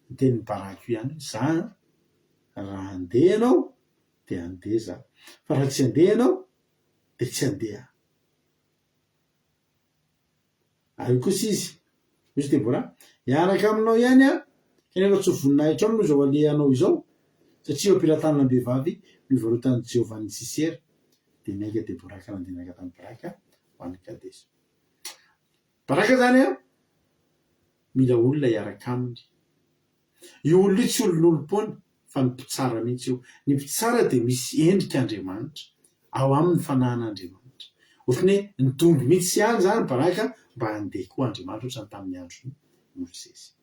ny tenin'i Baraka io ihany hoe, Za an, raha handeha ianao, dia handeha za. Fa raha tsy handeha ianao, dia tsy handeha aho. Ary hoy kosa izy, hoy izy Debora, Hiaraka aminao ihany aho, kanefa tsy ho voninahitro aminy izao alehanao izao, satria eo am-pelatananam-behivavy no ivarotan'i Jehovah an'i Sisera. Dia niainga Debora ka nandeha niaraka tamin'i Baraka ho any Kadesy. Baraka izany an, mila olona hiaraka aminy. Io olona io tsy olonolom-poana fa ny mpitsara mihitsy io. Ny mpitsara dia misy endrika Andriamanitra, ao aminy ny fanahin'Andriamanitra. Ohatran'ny hoe nitombo mihitsy ihany izany Baraka mba handeha koa Andriamanitra ohatran'ny tamin'ny andron'i Mosesy.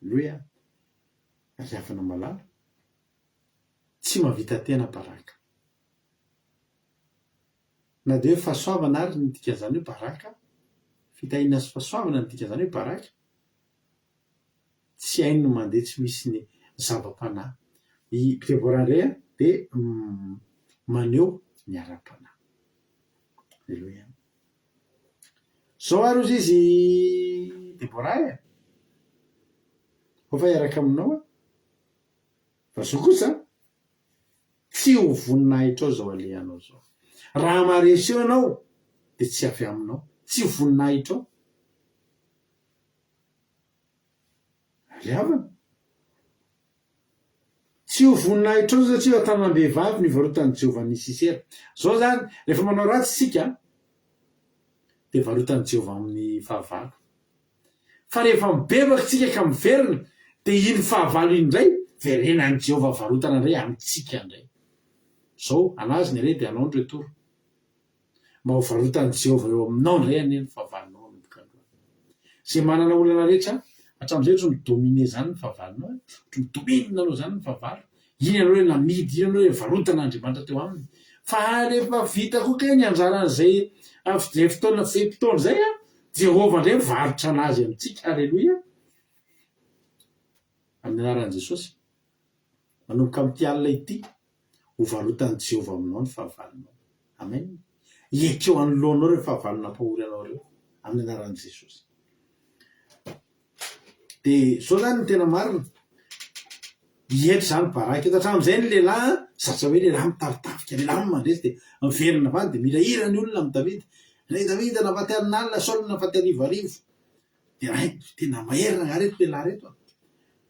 Aleloia! Ry havana malala, tsy mahavita tena Baraka. Na dia hoe fahasoavana ary ny dikan'izany hoe Baraka, fitahiana sy fahasoavana ny dikan'izany hoe Baraka, Tsy hainy ny mandeha tsy misy ny zava-panahy. I Deborah indray dia maneho ny ara-panahy. Aleloia. Zao ary hozy izy Deborah e! Ao fa hiaraka aminao aho. Fa zao kosa, tsy ho voninahitrao izao alehanao izao. Raha maharesy eo ianao dia tsy avy aminao, tsy ho voninahitrao. Ry havana, tsy ho voninahitrao izao satria eo an-tanam-behivavy no ivarotan'i Jehovah an'i Sisera. Izao izany, rehefa manao ratsy isika, dia varotan'i Jehovah amin'ny fahavalo. Fa rehefa mibebaka isika ka miverina, dia iny fahavalo iny indray, verenan'i Jehovah varotana indray amintsika indray. Izao, anazy ny aller dia anao ny retour. Mba ho varotan'i Jehovah eo aminao indray anie ny fahavalonao manomboka androany. Izay manana olana rehetra, hatramin'izay ohatry ny mi-dominer izany ny fahavalonao e, ohatry ny mi-domine anao izany ny fahavalo, iny ianao hoe namidy, iny ianao hoe varotan'Andriamanitra teo aminy. Fa rehefa vita koa kay ny anjaran'izay izay fotoana fe-potoana izay an, Jehovah indray mivarotra an'azy amintsika, Aleloia! Amin'ny anaran'i Jesosy. Manomboka amin'ity alina ity, ho varotan'i Jehovah aminao ny fahavalonao. Amen. Hiaiky eo anoloanao ireo fahavalo nampahory anao ireo, amin'ny anaran'i Jesosy. Dia izao izany ny tena marina. Eto izany Baraka eto. Hatramin'izay ny lehilahy, zatra hoe lehilahy mitaritafika, lehilahy mandresy, dia miverina avy any, dia mila hira ny olona amin'i Davida. Ry Davida nahafaty alinalina, Saoly nahafaty arivoarivo. Dia raiko, tena mahery rangahy reto lehilahy reto a!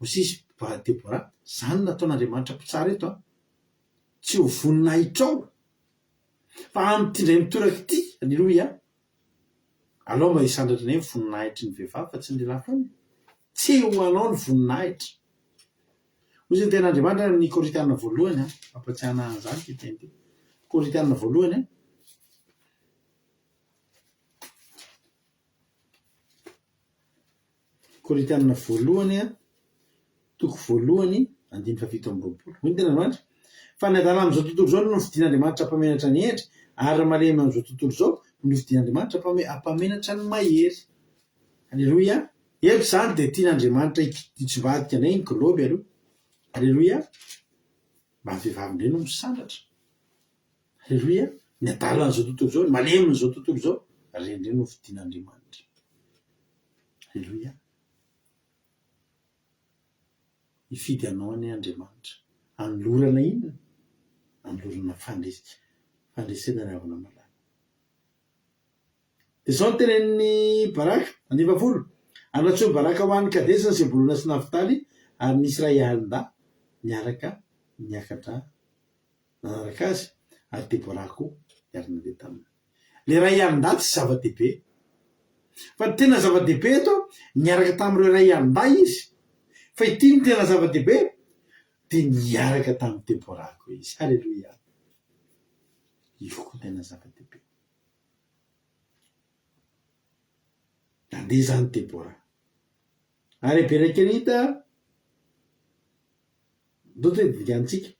Mosesy ba Debora, zany nataon'Andriamanitra mpitsara eto a! Tsy ho voninahitrao! Fa amin'ity indray mitoraka ity, aleloia, alao mba hisandratra indray ny voninahitry ny vehivavy fa tsy ny lehilahy foana e. Tsy ho anao ny voninahitra. Hoy izy ny tenin'Andriamanitra any amin'ny Korintiana voalohany an, mampatsiahy ahy an'izany ity teny ity. Korintiana voalohany an. Korintiana voalohany toko voalohany andininy fahafito amby roapolo. Hoy ny tenin'Andriamanitra, Fa ny adala amin'izao tontolo izao no nofidin'Andriamanitra hampamenatra ny hendry, ary ny malemy amin'izao tontolo izao no nofidin'Andriamanitra hampamenatra ny mahery. Aleloia! Eto izany dia tian'Andriamanitra hitsimbadika indray ny globe aloha. Aleloia! Mba ny vehivavy indray no misandratra. Aleloia! Ny adalan'izao tontolo izao, ny malemin'izao tontolo izao, ireny indray no fidin'Andriamanitra. Aleloia! Hifidy anao anie Andriamanitra. Anolorana inona? Anolorana fandres- fandresena ry havana malala. Dia izao no tenenin'i Baraka, andininy fahafolo, Ary nantsoin'i Baraka ho any Kadesy ny Zebolona sy Naftaly ary ny Israelindahy niaraka niakatra nanaraka azy, ary Debora koa niara-nandeha taminy. Ilay iray alin-dahy tsy zava-dehibe. Fa ny tena zava-dehibe eto, niaraka tamin'ireo iray alin-dahy izy. Fa ity no tena zava-dehibe, dia niaraka tamin'i Debora koa izy. Haleloia! Io koa tena zava-dehibe. Nandeha izany Debora. Ary Hebera Kenita, ndao tonga dia dinganintsika.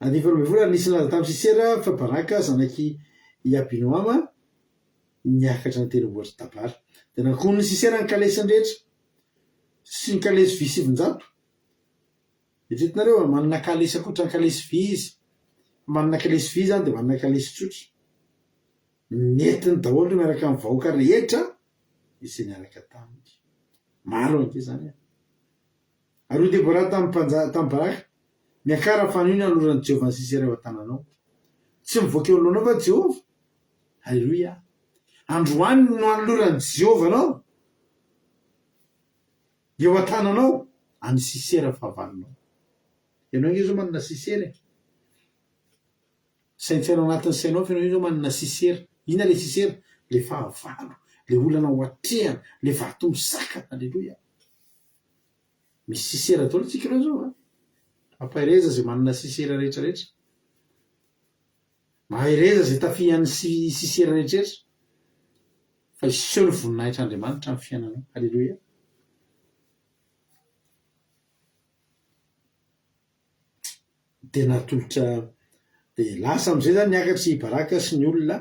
Andininy faharoa ambin'ny folo, ary nisy nilaza tamin'i Sisera fa Baraka zanak'i i Abinoama niakatra ny tendrombohitr'i Tabara. Dia nankonin'i Sisera ny kalesiny rehetra sy ny kalesy vy 900. Eritreretinareo fa manana kalesy ankoatra ny kalesy vy izy. Fa manana kalesy vy izany dia manana kalesy tsotra. Nentiny daholo ireo miaraka amin'ny vahoaka rehetra izay niaraka taminy. Maro ange izany e. Ary hoy Debora tamin'ny mpanja, tamin'i Baraka, Miakara fa anio ny hanoloran'i Jehovah an'i Sisera eo an-tananao. Tsy mivoaka eo anoloanao va Jehovah? Haleloia! Androany no hanoloran'i Jehovah anao eo an-tananao an'i Sisera fahavalonao. Ianao ange izao manana Sisera e. Saintsaino anatin'ny sainao fa ianao izao manana Sisera. Inona ilay Sisera? Ilay fahavalo, ilay olana ho atrehana, ilay vato misakana. Aleloia. Misy Sisera daholo tsika ireo izao a. Mampahereza izay manana Sisera rehetra rehetra. Mahereza izay tafihan'ny Sisera rehetra rehetra. Fa hiseho ny voninahitr'Andriamanitra amin'ny fiainanao. Aleloia. Dia natolotra dia lasa amin'izay izany niakatra i Baraka sy ny olona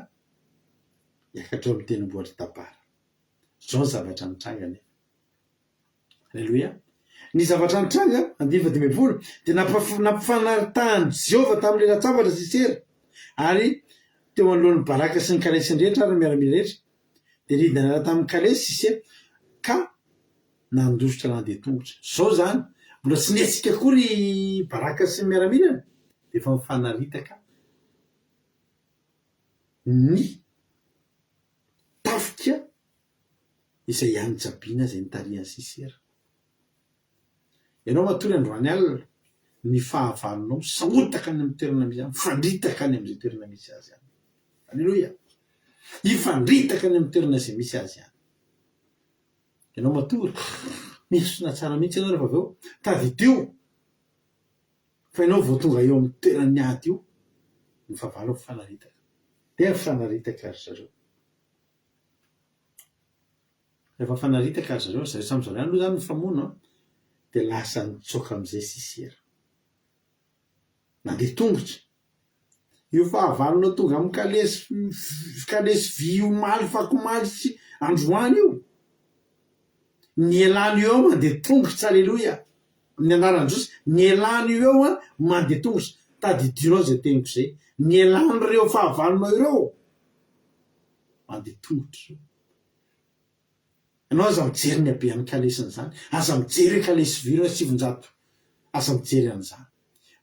hiakatra eo amin'ny tendrombohitr'i Tabara. Izao ny zavatra nitranga anefa. Aleloia. Ny zavatra nitranga, andininy fahadimy ambin'ny folo, dia nampifanaritahan'i Jehovah tamin'ny lelan-tsabatra Sisera, ary teo anoloan'i Baraka sy ny kalesiny rehetra ary ny miaramila rehetra, dia nidina niala tamin'ny kalesy Sisera ka nandositra nandeha tongotra. Izao izany, mbola tsy nihetsika akory i Baraka sy ny miaramilany, dia efa nifanaritaka ny tafika izay an'i Jabina izay nitarihan'i Sisera. Ianao matory androany alina, ny fahavalonao misahotaka any amin'ny toerana misy azy, mifandritaka any amin'izay toerana misy azy any. Aleloia! Hifandritaka any amin'ny toerana izay misy azy any. Ianao matory, miesona tsara mihitsy ianao rehefa avy eo, tadidio fa ianao vao tonga eo amin'ny toeran'ny ady io, ny fahavalo mifanaritaka. Dia mifanaritaka ry zareo. Rehefa mifanaritaka ry zareo, zareo samy zareo ihany aloha izany mifamono an, dia lasa nitsoaka amin'izay Sisera. Nandeha tongotra. Io fahavalonao tonga amin'ny kalesy kalesy vy omaly fakomaly sy androany io. Ny elany io eo mandeha tongotra aleloia. Amin'ny anaran'i Jesosy, ny elany io eo an mandeha tongotra. Tadidionao izay teniko izay. Ny elan'ireo fahavalonao ireo mandeha tongotra ireo. Ianao aza mijery ny habean'ny kalesin'izany, aza mijery hoe kalesy vy ireo 900, aza mijery an'izany,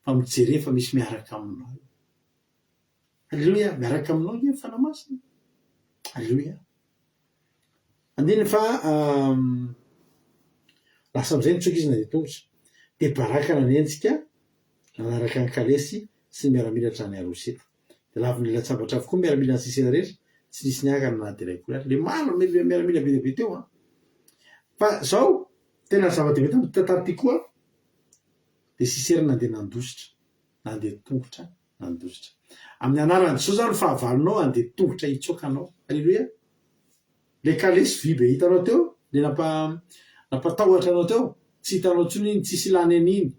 fa mijere fa misy miaraka aminao eo. Aleloia, miaraka aminao ange ny Fanahy Masina. Aleloia. Andininy fa lasa amin'izay nitsoaka izy nandeha tongotra. Dia Baraka nanenjika nanaraka ny kalesy sy ny miaramila hatrany Haroseta. Dia lavon'ny latsabatra avokoa ny miaramilan'i Sisera rehetra, tsy nisy niakatra na dia iray akory ary. Ilay maro, miaramila be dia be teo an! Fa izao, tena zava-dehibe tamin'ity tantara ity koa, dia Sisera nandeha nandositra, nandeha tongotra nandositra. Amin'ny anaran'i Jesosy izany ny fahavalonao handeha tongotra hitsoaka anao. Aleloia! Ilay kalesy vy be hitanao teo, ilay nampa, nampatahotra anao teo, tsy hitanao intsony iny, tsisy ilany an'iny,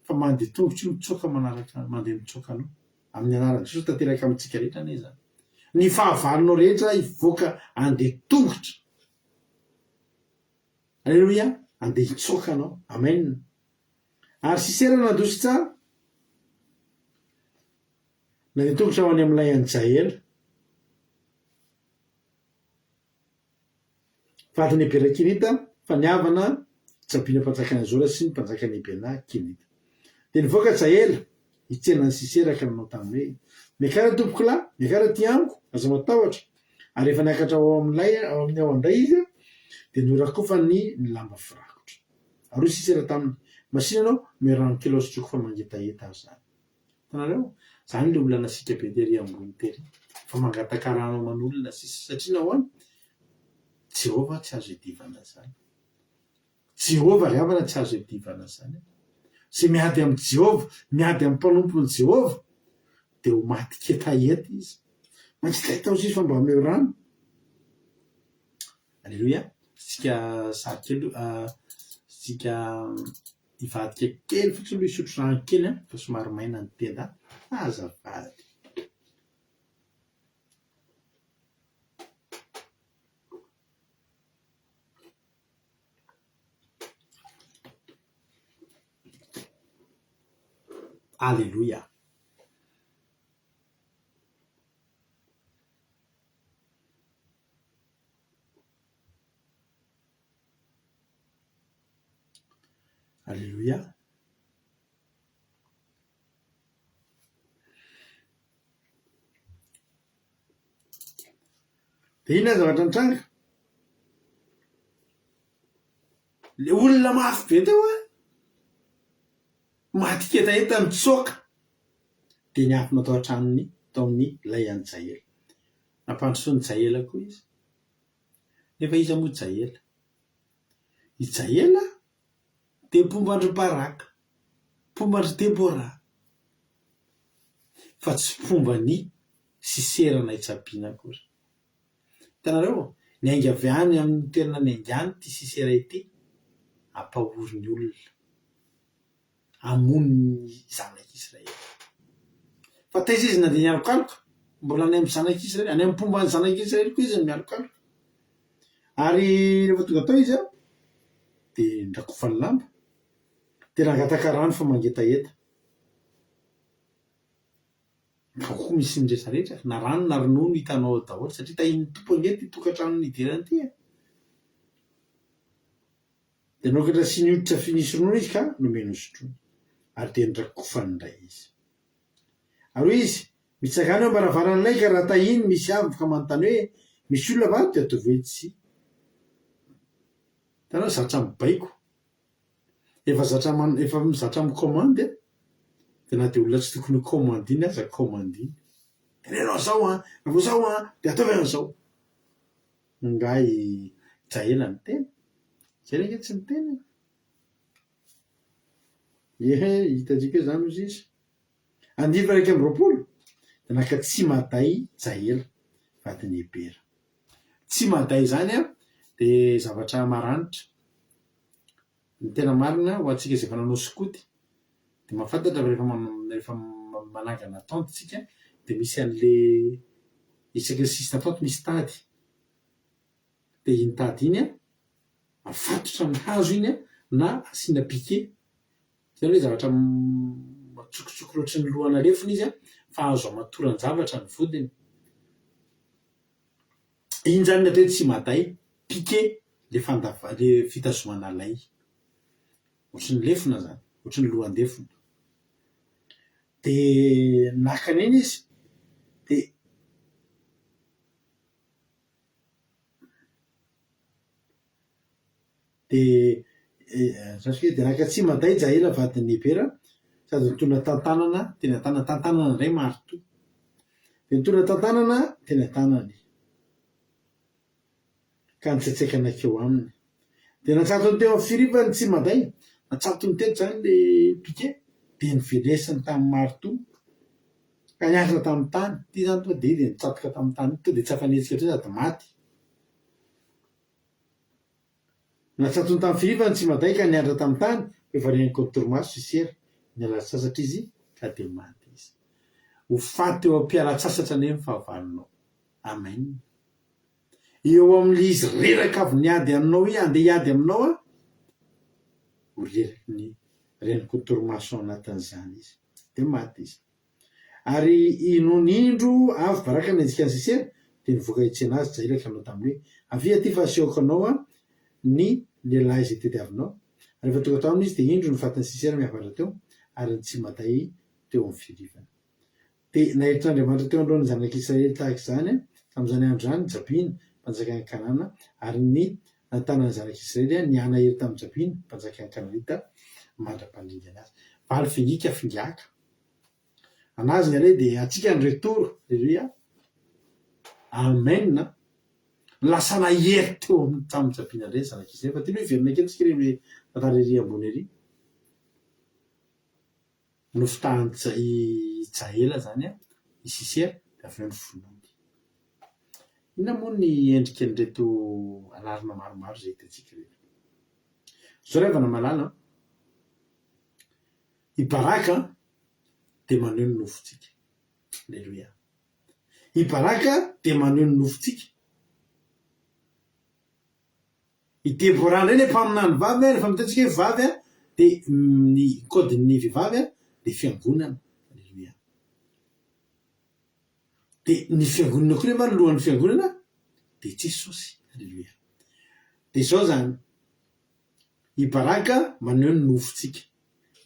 fa mandeha tongotra io mitsoaka manaraka, mandeha mitsoaka anao. Amin'ny anaran'i Jesosy tanteraka amintsika rehetra anie izany. Ny fahavalonao rehetra hivoaka handeha tongotra. Aleloia, handeha hitsoaka anao. Amen. Ary Sisera nandositra nandeha tongotra ho any amin'ilay an'i Jaela. Vadin'i Hebera Kenita, fa nihavana Jabina mpanjakan'i Hazora sy ny mpanjakan'i Hebena Kenita. Dia nivoaka Jaela hitsena an'i Sisera ka nanao taminy hoe, Miakara tompokolahy, miakara aty amiko, aza matahotra. Ary rehefa niakatra ho ao amin'ilay ao aminy ao indray izy, dia norakofany ny lamba firakotra. Ary hoy Sisera taminy, Masìna ianao, omeo rano kely aho sotroiko fa mangetaheta aho izany. Hitanareo? Izany ilay olona nasiaka be tery ambony tery, fa mangataka rano aman'olona sisa. Satria nahoana? Jehovah tsy azo iadivana izany. Jehovah ry havana tsy azo iadivana izany. Izay miady amin'i Jehovah, miady amin'ny mpanompon'i Jehovah, dia ho maty ketaheta izy. Mangetaheta hozy izy fa mba omeo rano. Aleloia. Isika sary kely, isika Hivadika kely fotsiny aloha hisotro rano kely an, fa somary maina ny tenda azafady. Aleloia. Aleloia. Dia inona ny zavatra nitranga? Le olona mafy be teo an, maty ketaheta nitsoaka, dia niafina tao an-tranony tao amin'ny lay an'i Jaela. Nampandrosoan'i Jaela koa izy. Nefa iza moa Jaela? I Jaela dia mpomba an-dry Baraka, mpomba an-dry Debora, fa tsy mpomba an'i Sisera na i Jabina akory. Hitanareo, niainga avy any amin'ny toerana niaingàny ity Sisera ity, hampahory ny olona. hamono ny zanak'Israely. Fa taiza izy nandeha nialokaloka? Mbola any amin'ny zanak'Israely, any amin'ny mpomba ny zanak'Israely koa izy no mialokaloka. Ary rehefa tonga tao izy dia nrakofany lamba, dia nangataka rano fa mangetaheta. Ao koa misy ny retraretra, na rano na ronono hitanao ao daholo satria tahian'ny Tompo ange ity tokantrano nidirany ity e. Dia nokatra sy nihoditra fy nisy ronono izy ka nomeny hosotroiny, ary dia norakofany indray izy. Ary hoy izy, Mitsangàna eo am-baravaran'ilay ka raha tahiny misy avy ka manontany hoe, Misy olona va ato? Dia ataovy hoe, Tsia. Hitanao, zatra mibaiko. Efa zatra man- efa zatra mi-commande an, dia na dia olona tsy tokony ho commandiny aza commandiny. Teneno an'izao an, raha vao izao an, dia ataovy an'izao. Ingahy Jaela niteny? Jaela ange tsy niteny e! Ehe, hitantsika eo izany hozy izy. Andininy faha 21, dia naka Tsimaday Jaela, vadin'i Hebera. Tsimaday izany an, dia zavatra maranitra. Ny tena marina, ho antsika izay efa nanao skoty, dia mahafantatra fa rehefa rehefa manangana tente isika dia misy an'le isaky ny sisina tente misy tady. Dia iny tady iny an, afatotra amin'ny hazo iny an, na asiana piquet. Izany hoe zavatra matsokotsokona ohatran'ny lohana lefona izy an, fa azo amatoran-javatra ny vodiny. Iny zany ny atao hoe tsimaday, piquet, le fandava- le fitazomana lay. Ohatry ny lefona zany, ohatry ny lohan-defona. De naka an'iny izy de de de naka tsimaday Jaela vadin'i Hebera sady nitondra tantanana teny an-tanana, tantanana indray maritoa. Dia nitondra tantanana teny an-tanany, ka nitsetseaka nankeo aminy. Dia natsatony teo amin'ny firifany ny tsimaday, natsatony teto izany ilay piquet, dia novelesiny tamin'ny marteau, ka niakatra tamin'ny tany. Ity izany tonga dia dia nitsatoka tamin'ny tany, tonga dia tsy afa-nihetsika intsony sady maty. Natsatony tamin'ny firifa ny tsimaday ka niantra tamin'ny tany, fa efa reniko ny torimaso sy sera. Niala sasatra izy ka dia maty izy. Ho faty eo am-pialan-tsasatra anie ny fahavalonao. Amen. Eo amin'ilay izy reraka avy niady aminao iny, handeha hiady aminao an, ho reraky ny reniko ny torimaso ao anatin'izany izy. Dia maty izy. Ary i nony indro avy Baraka nanenjika an'i Sisera, dia nivoaka hitsena azy Jaela ka nanao taminy hoe, Avia aty fa asehoko anao ny lehilahy izay tediavinao. Ary rehefa tonga tao aminy izy, dia indro ny fatin'i Sisera mihavatra teo, ary ny tsimaday teo amin'ny firifany. Dia naeritran'Andriamanitra teo anoloan'ny zanak'Israely tahaka izany tamin'izany andro izany Jabina, mpanjakan'i Kanana, ary ny nantanan'ny zanak'Israely nihanahery tamin'i Jabina, mpanjakan'ny Kananita, mandra-pandringana azy. Valo fingika fingaka. Anazy ny aleha dia antsika ny retour. Aleloia. Amen. Lasa nahery teo amin'ny tamin'i Jabina indray ny zanak'Israely. Fa tiana hoe hiverina kely tsika ry tantara ery ambony ery. Nofitahan'i i Jaela izany i Sisera dia avy eo novonoiny. Inona moa ny endrikan'ireto anarana maromaro izay hitantsika ireto? Izao ry havana malala an, i Baraka dia maneho ny nofontsika. Aleloia. I Baraka dia maneho ny nofontsika. I Deborah indray ilay mpaminany vavy, rehefa miteny tsika hoe vavy dia ny code-n'ny vehivavy dia fiangonana. Aleloia. Dia ny fiangonana koa nefa ny lohan'ny fiangonana dia Jesosy. Aleloia. Dia izao izany, i Baraka maneho ny nofontsika,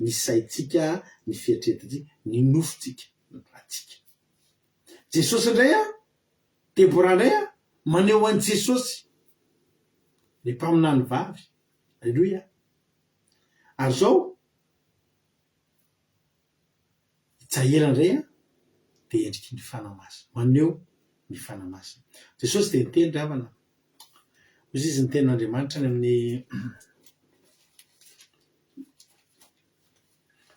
ny saintsika, ny fieritreretantsika, ny nofontsika, ny rantsika. Jesosy indray an, Deborah indray an, maneho an'i Jesosy, ny mpaminany vavy. Aleloia. Ary izao, i Jaela indray an, dia endriky ny Fanahy Masina, maneho ny Fanahy Masina. Jesosy dia niteny ry havana, hoy izy ny tenin'Andriamanitra any amin'ny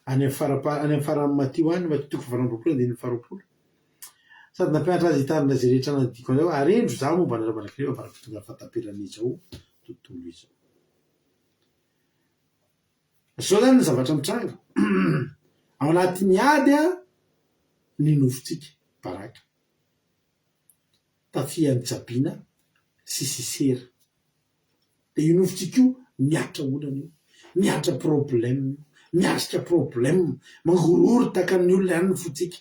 Any amin'ny fara-pa- any amin'ny faran'ny Matio any, Matio toko faha-28 andininy faharoapolo. Sady nampianatra azy hitandrina izay rehetra nandidiako anareo, ary indro izaho momba anareo mandrakariva ambara-pahatongan'ny fahataperan'izao tontolo izao. Izao izany ny zavatra mitranga. Ao anatin'ny ady ny nofontsika, Baraka. Tafihan'i Jabina sy Sisera. Dia io nofontsika io miatra olana io, miatra problème io, miatrika problème, mangorohoro tahaka ny olona ihany ny fontsika,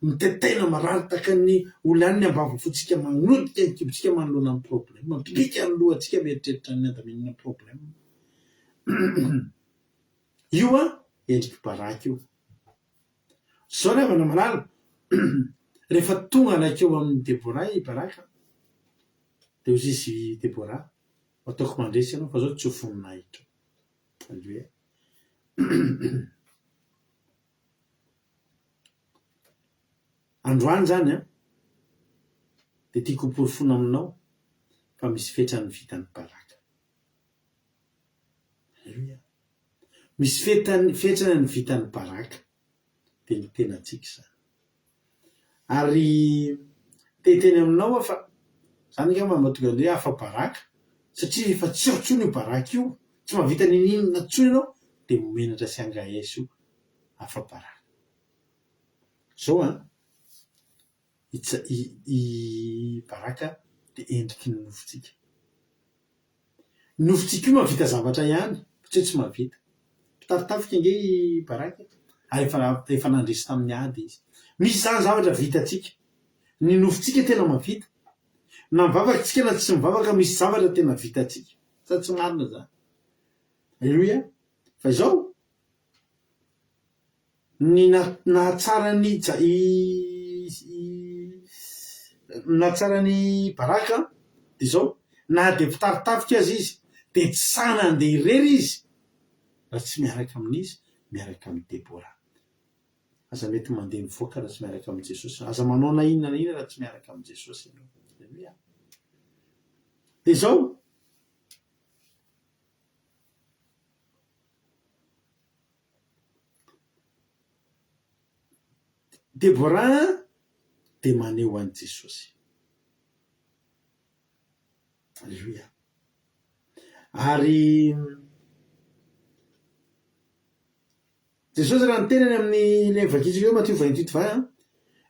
mitaitaina marary tahaka ny olona ihany ny ambava fontsika, manodika ny kibontsika manoloana ny problème, mipika ny lohantsika mieritreritra ny handaminana problème. Io an, endrik'i Baraka io. Zao ry havana malala, rehefa tonga nankeo amin'i Deborah i Baraka, dia hoy izy i Deborah, Ho ataoko mandresy ianao, fa zao tsy ho voninahitro. Aleloia. Androany izany an, dia tiako hoporofoina aminao fa misy fetrany vitan'i Baraka. Aleloia. Misy fetany, fetrany ny vitan'i Baraka. Dia ny tenantsika izany. Ary te hiteny aminao aho fa izany angamba no mahatonga ny hoe afa-baraka, satria rehefa tsy ao intsony io baraka io, tsy mahavita n'inon'inona intsony ianao, dia menatra sy hangahaisa io afa-baraka. Izao an, i i i Baraka dia endriky ny nofontsika. Ny nofontsika io mahavita zavatra ihany fa tsy hoe tsy mahavita. Mpitari-tafika ange i Baraka e, ary efa efa nandresy tamin'ny ady izy. Misy izany zavatra vitantsika. Ny nofontsika tena mahavita. Na mivavaka isika na tsy mivavaka misy zavatra tena vitantsika. Sa tsy marina izany? Aleloia. Fa izao, Ny nahatsara an'i nahatsara an'i Baraka dia izao, na dia mpitari-tafika aza izy dia tsy sahy nandeha irery izy raha tsy miaraka amin'iza? Miaraka amin'i Debora. Aza mety mandeha mivoaka raha tsy miaraka amin'i Jesosy. Aza manao na inona na inona raha tsy miaraka amin'i Jesosy ianao. Aleloia. Dia izao. Deborah dia maneho an'i Jesosy. Aleloia. Ary Jesosy raha niteny any amin'ny ilay vakintsika eo Matio 28 20 an,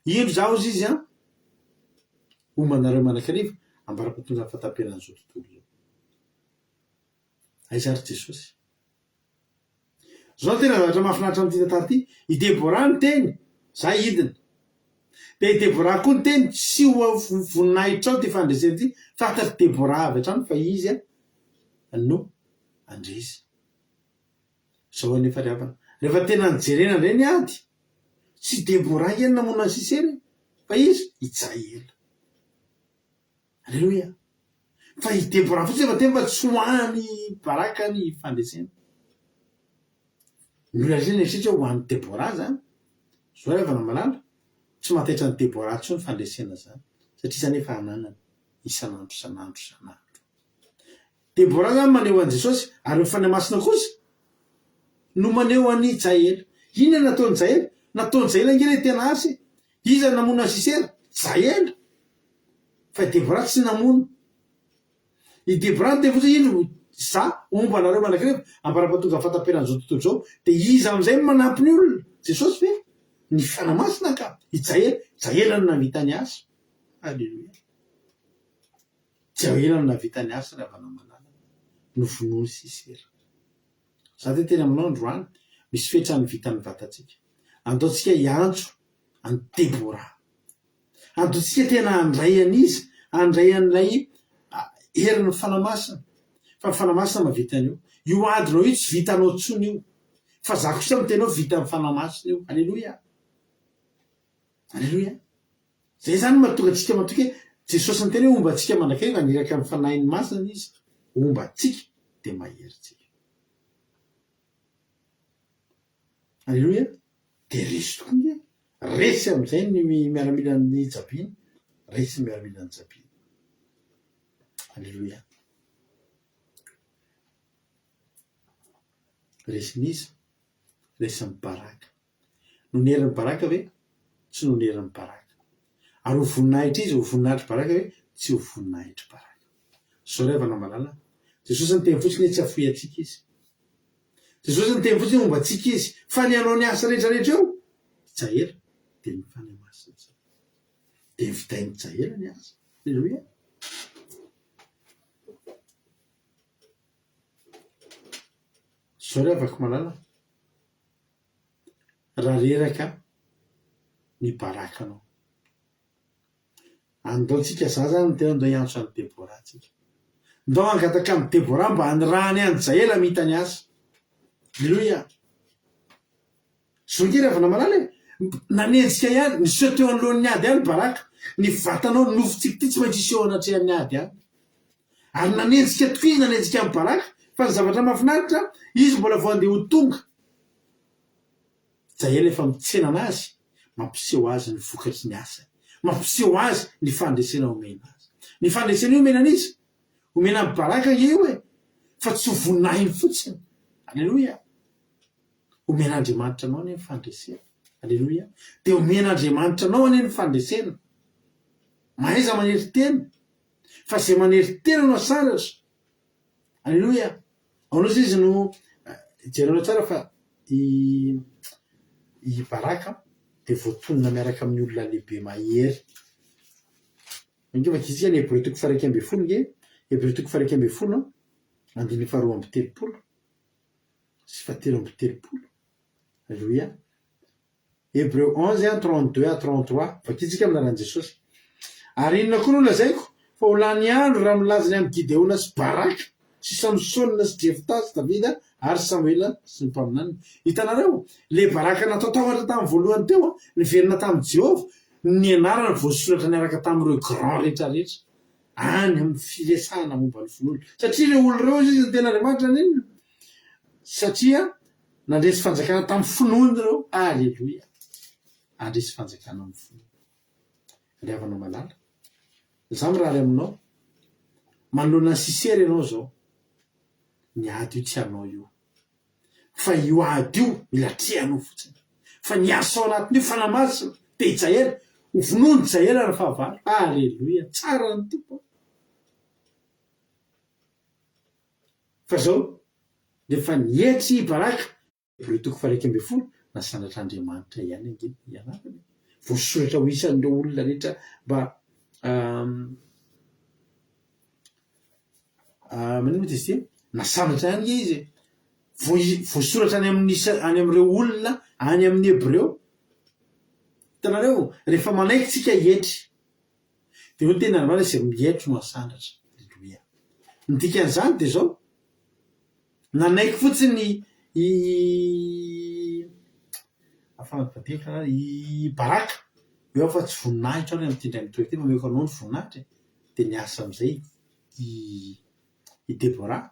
indro izaho hozy izy an, homba anareo mandrakariva ambara-pahatonga ny fahataperan'izao tontolo izao. Aiza ary Jesosy? Izao no tena zavatra mahafinaritra amin'ity tantara ity, i Deborah niteny, za hidina. Dia i Deborah koa niteny, tsy ho voninahitrao ity fandresena ity, fantatr'i Deborah avy hatrany fa izy no handresy. Izao anefa ry havana, rehefa tena nojerena indray ny ady, tsy i Deborah ange no namono an'i Sisera e, fa iza? I Jaela. Aleloia! Fa i Deborah fotsiny efa teny fa tsy ho an'i Baraka ny fandresena. Ny olona rehetra nieritreritra hoe ho an'i Deborah izany. Izao ry havana malala, tsy mahataitra an'i Deborah intsony ny fandresena izany, satria izany efa ananany isan'andro isan'andro isan'andro. Deborah izany maneho an'i Jesosy, ary ny Fanahy Masina kosa no maneho an'i Jaela. Inona no nataon'i Jaela? Nataon'i Jaela ange ilay tena asa e! Iza no namono an'i Sisera? Jaela! Fa i Deborah tsy namono. I Deborah niteny fotsiny hoe, indro za homba anareo mandrakariva, ambara-pahatonga fahataperan'izao tontolo izao. Dia iza amin'izay no manampy ny olona? Jesosy ve? Ny Fanahy Masina ka! I Jaela, Jaela no nahavita ny asa. Aleloia. Jaela no nahavita ny asa ry havana malala. Novonoin'i Sisera. Za dia tena aminao androany, misy fetrany vitan'ny vatantsika. Andao tsika hiantso an'i Deborah. Andao tsika tena handray an'iza? Handray an'ilay herin'ny Fanahy Masina. Fa ny Fanahy Masina mahavita an'io. Io adinao io tsy vitanao intsony io. Fa za kosa miteny hoe vitan'ny Fanahy Masina io. Aleloia. Aleloia. Zay izany no mahatonga antsika matoky hoe Jesosy niteny hoe homba antsika mandrakariva, niraka ny Fanahiny Masina Izy homba antsika dia mahery tsika. Aleloia. Dia resy tokoa nge. Resy amin'izay ny miaramilan'i Jabina. Resy ny miaramilan'i Jabina. Aleloia. Resin'iza? Resin'i Baraka. Nonerin'i Baraka ve? Tsy nonerin'i Baraka. Ary ho voninahitr'iza? Ho voninahitr'i Baraka ve? Tsy ho voninahitr'i Baraka. Izao ry havana malala, Jesosy niteny fotsiny hoe tsy hafoy antsika Izy. Jesosy niteny fotsiny hoe homba antsika Izy. Fa ny hanao ny asa rehetra rehetra eo, Jaela, dia ny Fanahy Masina izany. Dia vitain'i Jaela ny asa. Aleloia. Izao ry havako malala, raha reraka ny barakanao. Andao tsika, za zany miteny hoe ndao hiantso an'i Deborah tsika. Ndao hangataka amin'i Deborah mba hanirahany an'i Jaela hamita ny asa. Aleloia! Zao nge ry havana malala e! Nanenjika ihany, niseho teo anoloan'ny ady ihany Baraka. Ny vatanao, ny nofontsika ity tsy maintsy hiseho anatrehan'ny ady ihany. Ary nanenjika tokoa izy, nanenjika an'i Baraka. Fa ny zavatra mahafinaritra, izy mbola vao handeha ho tonga. Jaela efa mitsena anazy, mampiseho azy ny vokatry ny asany. Mampiseho azy ny fandresena omena azy. Ny fandresena io omena an'iza? Omena an'i Baraka ange io e! Fa tsy ho voninahiny fotsiny. Aleloia! Omen'Andriamanitra anao anie ny fandresena. Aleloia! Dia omen'Andriamanitra anao anie ny fandresena. Mahaiza manery tena. Fa izay manery tena no asandratra. Aleloia! Ao loatra izy no jerenao tsara fa i i Baraka dia voatonona miaraka amin'ny olona lehibe mahery. Ange vakintsika ny Hebreo toko faha-11 ange, Hebreo toko faha-11 andininy faharoa amby telopolo sy fahatelo amby telopolo. Aleloia! Hebreo onze an, 32 à 33, Vakintsika amin'ny anaran'i Jesosy. Ary inona koa no lazaiko? Fa ho lany andro raha milaza ny amin'i Gideona sy Baraka sy Samsona sy Jefta sy Davida ary Samoela sy ny mpaminaniny. Hitanareo? Ilay Baraka natao tahotra tamin'ny voalohany teo, niverina tamin'i Jehovah, ny anarany voasoratra niaraka tamin'ireo grand rehetra rehetra any amin'ny firesahana momba ny finoana. Satria ireo olona ireo izy no tena Andriamanitra n'inona? Satria Nandresy fanjakana tamin'ny finoany ireo. Aleloia! Handresy fanjakana amin'ny finoana. Ry havana malala, izaho mirary aminao, manoloana an'i Sisera ianao izao, ny ady io tsy anao io. Fa io ady io mila atrehanao fotsiny. Fa ny asa ao anatin'io Fanahy Masina dia i Jaela, ho vonoin'i Jaela ny fahavalo. Aleloia, tsara ny Tompo a! Fa izao, rehefa nietry i Baraka, Hebreo toko faha-11, Nasandratr'Andriamanitra ihany ange ny anarany e! Voasoratra ho isan'ireo olona rehetra mba Maninona moa izy ity? Nasandratra ihany ange izy e! Voasoratra any amin'ny isa, any amin'ireo olona any amin'ny Hebreo. Hitanareo, rehefa manaiky tsika hietry, dia hoy ny tenin'Andriamanitra, izay mietry no asandratra. Aleloia. Ny dikan'izany dia izao, Nanaiky fotsiny i Afamadibadika i Baraka hoe aho fa tsy voninahitro ary amin'ity indray mitohy ity fa omeko anao ny voninahitra e! Dia niasa amin'izay i i Deborah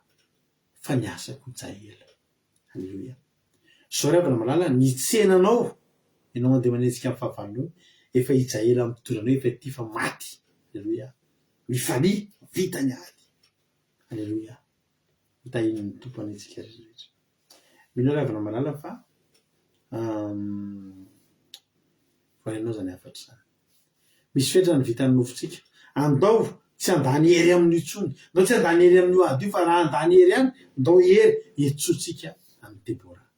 fa niasa koa Jaela. Aleloia. Izao ry havana malala, ny tsenanao, ianao mandeha manenjika ny fahavalonao, efa i Jaela mitondra anao efa ity fa maty. Aleloia. Mifalia, vita ny ady. Aleloia. Ho tahian'ny Tompo anie tsika rehetra. Mino aho ry havana malala fa voarainao izany hafatra izany. Misy fetra ny vitan'ny nofontsika. Andao tsy handany hery amin'io intsony. Andao tsy handany hery amin'io ady io fa raha handany hery ihany, andao hery hiantsoantsika an'i Deborah.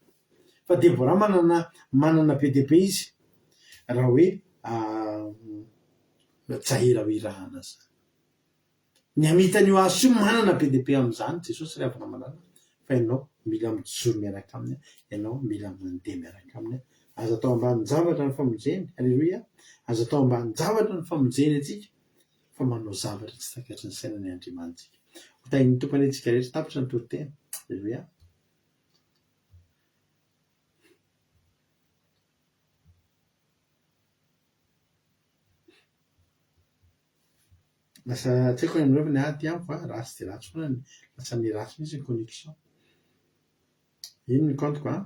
Fa Deborah manana manana be dia be izy raha hoe Jaela ho irahana izany. Ny hamita an'io asa io manana be dia be amin'izany Jesosy ry havana malala fa ianao mila mijoro miaraka aminy, ianao mila mandeha miaraka aminy. Aza atao ambanin-javatra ny famonjeny, aleloia, aza atao ambanin-javatra ny famonjeny antsika fa manao zavatra tsy takatry ny saina ny Andriamanitsika. Ho tahin'ny Tompo anie antsika rehetra, tapitra ny toriteny, aleloia. Lasa tsy haiko any aminareo fa ny ahy aty amiko an, ratsy dia ratsy foana ny, lasa miharatsy mihitsy ny connexion. Iny ny compte-ko an.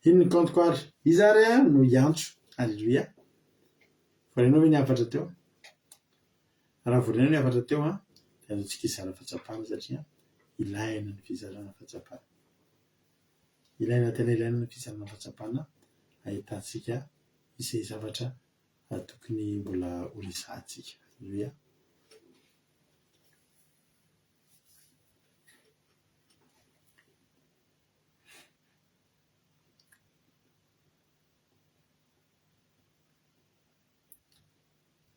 Iny ny compte-ko ary. Iza ary no hiantso? Alléluia. Voarainao ve ny hafatra teo? Raha voarainao ny hafatra teo an, dia azontsika hizara fahatsapana satria ilaina ny fizarana fahatsapana. Ilaina tena ilaina ny fizarana fahatsapana ahitantsika izay zavatra tokony mbola horesahantsika. Alléluia.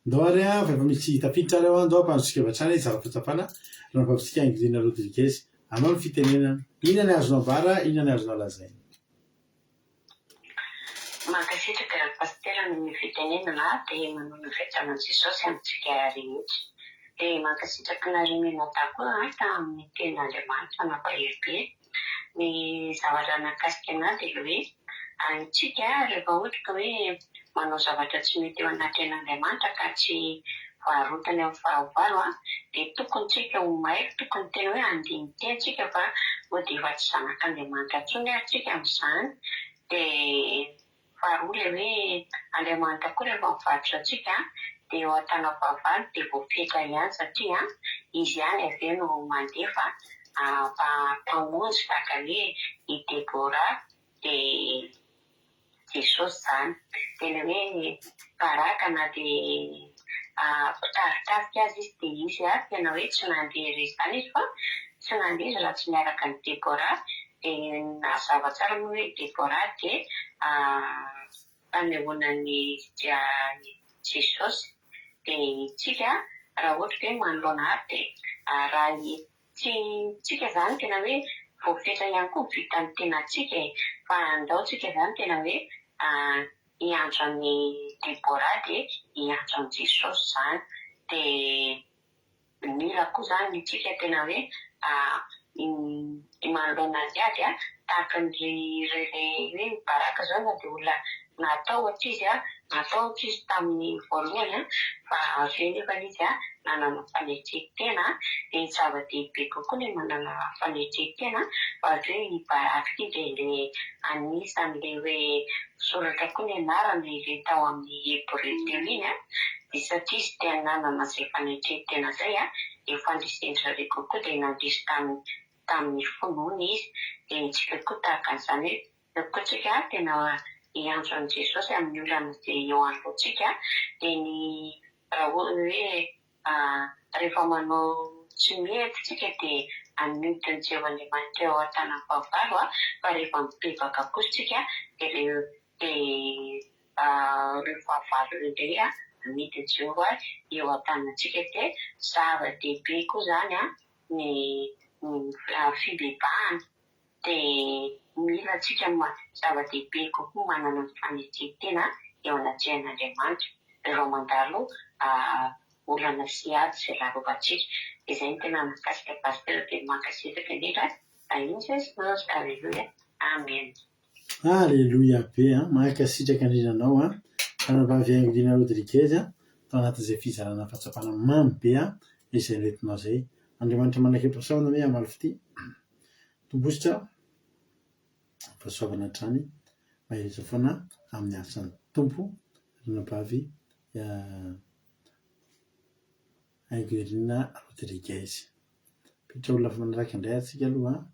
Ndao ary an, fa efa misy tafiditra ary ao an, ndao ampandrosotsika avy hatrany zava-pahatsapana ranabavintsika Angelina Rodriguez. Anao ny fitenenana. Inona ny azonao ambara, inona ny azonao lazaina? Mankasitraka Pasitera amin'ny fitenenana dia manao ny fiadanan'i Jesosy amintsika rehetra. Dia mankasitraka anareo mianadahy koa an tamin'ny tenin'Andriamanitra nampahery be. Ny zavatra nahakasika anah dia ilay hoe antsika rehefa ohatra ka hoe manao zavatra tsy mety eo anatrehan'Andriamanitra ka tsy voarotany amin'ny fahavalo an, dia tokony tsika ho mailo, tokony tena hoe handini-tena tsika fa mody efa tsy zanak'Andriamanitra intsony ary tsika amin'izany. Dia Faharoa ilay hoe Andriamanitra koa rehefa mivarotra antsika dia eo an-tanam-pahavalo dia voafetra ihany satria Izy ihany avy eo no mandefa mpamonjy tahaka ny hoe i Deborah dia Jesosy izany. Dia ilay hoe Baraka na dia mpitari-tafika aza izy dia izy tena hoe tsy nandeha irery izany izy fa tsy nandeha izy raha tsy niaraka an'i Deborah Dia nazava tsara moa hoe Deborah dia fanehoana an'i Jesosy. Dia isika raha ohatra ka hoe manoloana ahy dia raha tsy isika izany tena hoe voafetra ihany koa ny vitan'ny tenantsika e! Fa andao tsika izany tena hoe hiantso an'i Deborah dia hiantso an'i Jesosy izany. Dia mila koa izany isika tena hoe. manoloana ny ady tahaka ny ilay hoe Baraka izao na dia olona natahotra izy, natahotra izy tamin'ny voalohany fa avy eo nefa izy nanana fanetren-tena dia zava-dehibe kokoa ny manana fanetren-tena fa avy eo i Baraka ity dia ilay anisan'ilay hoe soratra koa ny anarany ilay tao amin'ny Hebreo teo iny dia satria izy tena nanana izay fanetren-tena izay dia ho fandresen-dry zareo kokoa dia nandresy tamin'ny tamin'ny finoana izy dia ny antsika koa tahaka an'izany hoe eo koa tsika tena hiantso an'i Jesosy amin'ny olana izay eo anoloantsika dia ny raha hoe rehefa manao tsy mety tsika dia amidin'i Jehovah Andriamanitra eo an-tanan'ny fahavalo fa rehefa mibebaka kosa tsika dia dia ireo fahavalo ireo indray amidin'i Jehovah eo an-tanantsika dia zava-dehibe koa izany ny fibebahana dia mila antsika zava-dehibe kokoa manana ny fanetren-tena eo anatrehan'Andriamanitra rehefa mandalo olana sy ady izay lalovantsika. Dia izay no tena mahakasika Pasitera dia mankasitraka indrindra. Tahin'i Jesosy. Aleloia. Amen. Aleloia be an! Mankasitraka indrindra anao an! Ranabavy Haingo-Lina Rodriguez an! Tao anatin'izay fizarana fahatsapana mamy be an! Izay noentinao izay. Andriamanitra manak'I-pahasoavana anie hamaly fitia. Tombositra fahasoavana hatrany. Mahereza foana amin'ny asan'ny Tompo Ranabavy Haingo-Lina Rodriguez. Miditra olona manaraka indray antsika aloha an.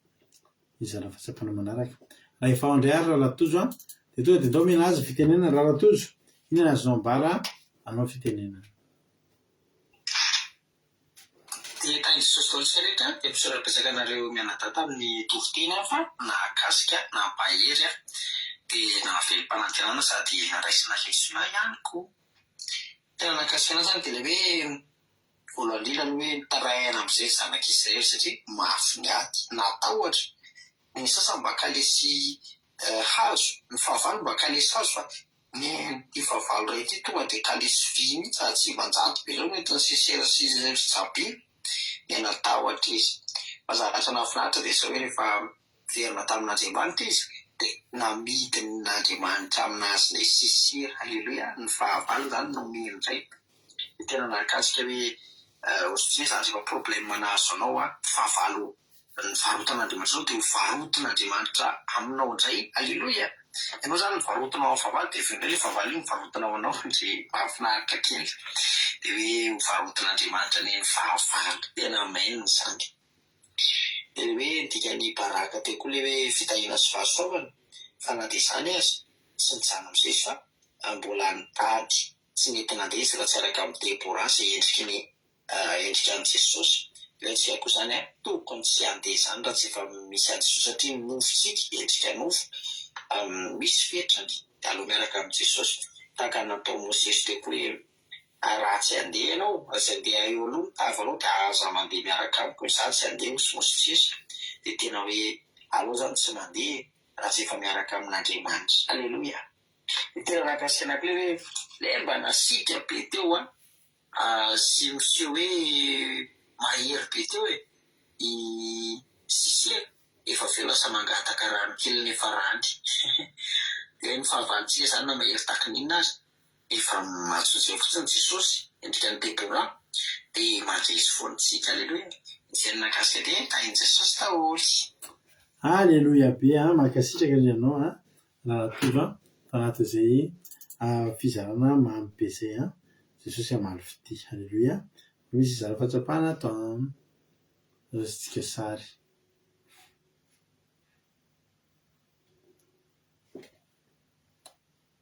Hizara fahatsapana manaraka. Raha efa ao indray ary Ralatozo an, dia tonga dia ndao omena azy ny fitenenana. Ralatozo, inona no azonao ambara hanao fitenenana? Dia tahin'i Jesosy daholo isika rehetra, dia misaotra betsaka anareo mianadahy tamin'ny toriteny an fa nahakasika, nampahery an, dia nahavelom-panantenana sady nandraisana lesona ihany koa. Tena nahakasika anah zany dia ilay hoe voalohany indrindra aloha hoe nitaraina amin'izay ny zanak'i Israely satria mafy ny ady, natahotra, ny sasany mba kalesy hazo, ny fahavalo mba kalesy hazo fa ny ity fahavalo iray ity tonga dia kalesy vy mihitsy sady 900 be izao no entin'i Sisera sy Jabina, dia natahotra izy. Fa zavatra nahafinaritra dia izao hoe rehefa niverina tamin'Andriamanitra izy dia namidin'Andriamanitra aminazy ilay Sisera, Aleloia, ny fahavalo izany nomeny indray. Dia tena nahakasika hoe ohatran'ny hoe zany rehefa problème nahazo anao an, fahavalo nivarotan'Andriamanitra anao dia hovarotin'Andriamanitra aminao indray, Aleloia. Ianao izany nivarotinao amin'ny fahavalo dia avy eo indray ilay fahavalo iny nivarotinao anao, dia mahafinaritra kely. Dia hoe hovarotin'Andriamanitra anie ny fahavalo, tena amen izany. Dia le hoe ny dikan'ny baraka teo koa le hoe fitahiana sy fahasoavana, fa na dia izany aza, tsy nijanona amin'izay izy fa mbola nitady tsy nety nandeha izy raha tsy araka amin'i Deborah izay endriky ny endrika an'i Jesosy. Ilaintsika koa izany an, tokony tsy handeha izany raha tsy efa misy an'i Jesosy satria ny nofontsika, endrika nofo, misy fetrany, dia aleo miaraka amin'i Jesosy. Tahaka ny nataon'i Mosesy teo koa hoe Raha tsy handeha ianao, raha tsy handeha eo aloha ny tavanao dia aza mandeha miaraka amiko hoe za tsy handeha hoy Mosesy. Dia tena hoe aleo zany tsy mandeha raha tsy efa miaraka amin'Andriamanitra. Aleloia. Dia tena nahakasika anah koa ilay hoe ilay mba nasiaka be teo an, sy miseho hoe mahery be teo e, i Sisera efa avy eo lasa mangataka rano kely nefa rany. Dia ny fahavalontsika izany na mahery tahaka ny inona aza Efa mahatsontsony fotsiny Jesosy, endrika an'i Deborah, dia mandresy foana isika. Aleloia. Izay no nahakasika dia tahin'i Jesosy daholo. Aleloia be a! Mankasitraka indrindra anao a! Raratovo a! Fa anatin'izay fizarana mamy be izay a! Jesosy hamaly fitia. Aleloia! Misy hizara fahatsapana ato an! Raisintsika sary.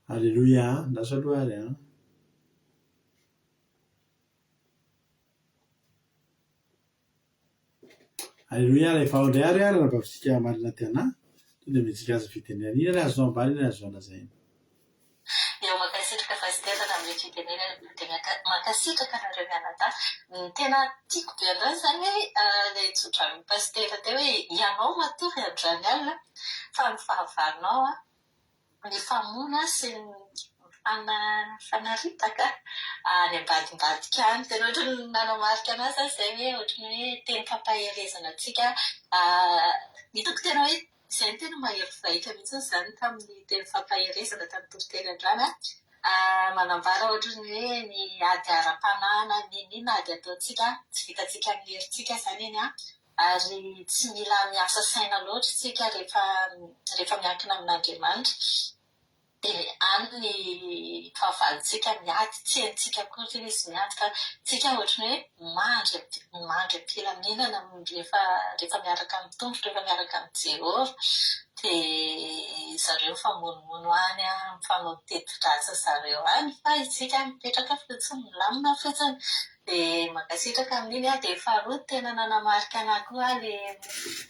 Aleloia a! Lasa aloha ary an! Aleloia rehefa ao indray ary ary anabavintsika Marina Tiana, tonga dia omentsika azy ny fitenenana. Inona ny azonao ambara, inona ny azonao lazaina? Eo mankasitraka Pasitera tamin'ilay fitenenana dia mankasitraka anareo mianadahy. Ny tena tiako be androany izany hoe ilay tsodranon'i Pasitera teo hoe ianao matory androany alina fa ny fahavalonao an, ny famono sy ny. Hanaritaka any ambadimbadika any. Tena ohatran'ny nanamarika an'ahy izany izay hoe ohatran'ny hoe teny fampaherezana antsika. Hitako tena hoe izay no tena mahery vaika mihitsy izany tamin'ny teny fampaherezana tamin'ny toriteny androany an. Manambara ohatran'ny hoe ny ady ara-panahy na n'inon'inona ady ataontsika, tsy vitantsika amin'ny herintsika izany iny an. Ary tsy mila miasa saina loatra isika rehefa rehefa miankina amin'Andriamanitra. Dia any ny fahavalontsika miady, tsy henontsika akory izy miady fa tsika ohatran'ny hoe mandry mandry am-pilaminana rehefa rehefa miaraka amin'ny Tompo, rehefa miaraka amin'i Jehovah. Dia zareo mifamonomono any an, mifanao teti-dratsy zareo any fa isika mipetraka fotsiny, milamina fotsiny. Dia mankasitraka amin'iny aho. Dia faharoa tena nanamarika anah koa le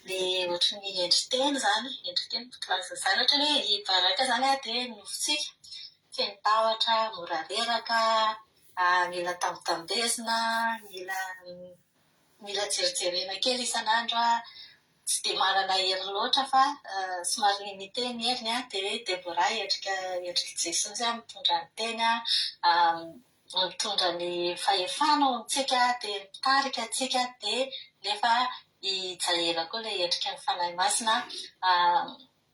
le ohatry ny endri-teny izany, endri-teny no filaza izany. Ohatra hoe i Baraka izany an dia nofontsika, feno tahotra, mora reraka, mila tambitambezina, mila mila jerijerena kely isan'andro an, tsy dia manana hery loatra fa somary limité ny heriny an, dia Deborah endrika endrik'i Jesosy an, mitondra ny teny an, mitondra ny fahefana ao amintsika dia mitarika antsika dia nefa i Jaela koa ilay endriky ny Fanahy Masina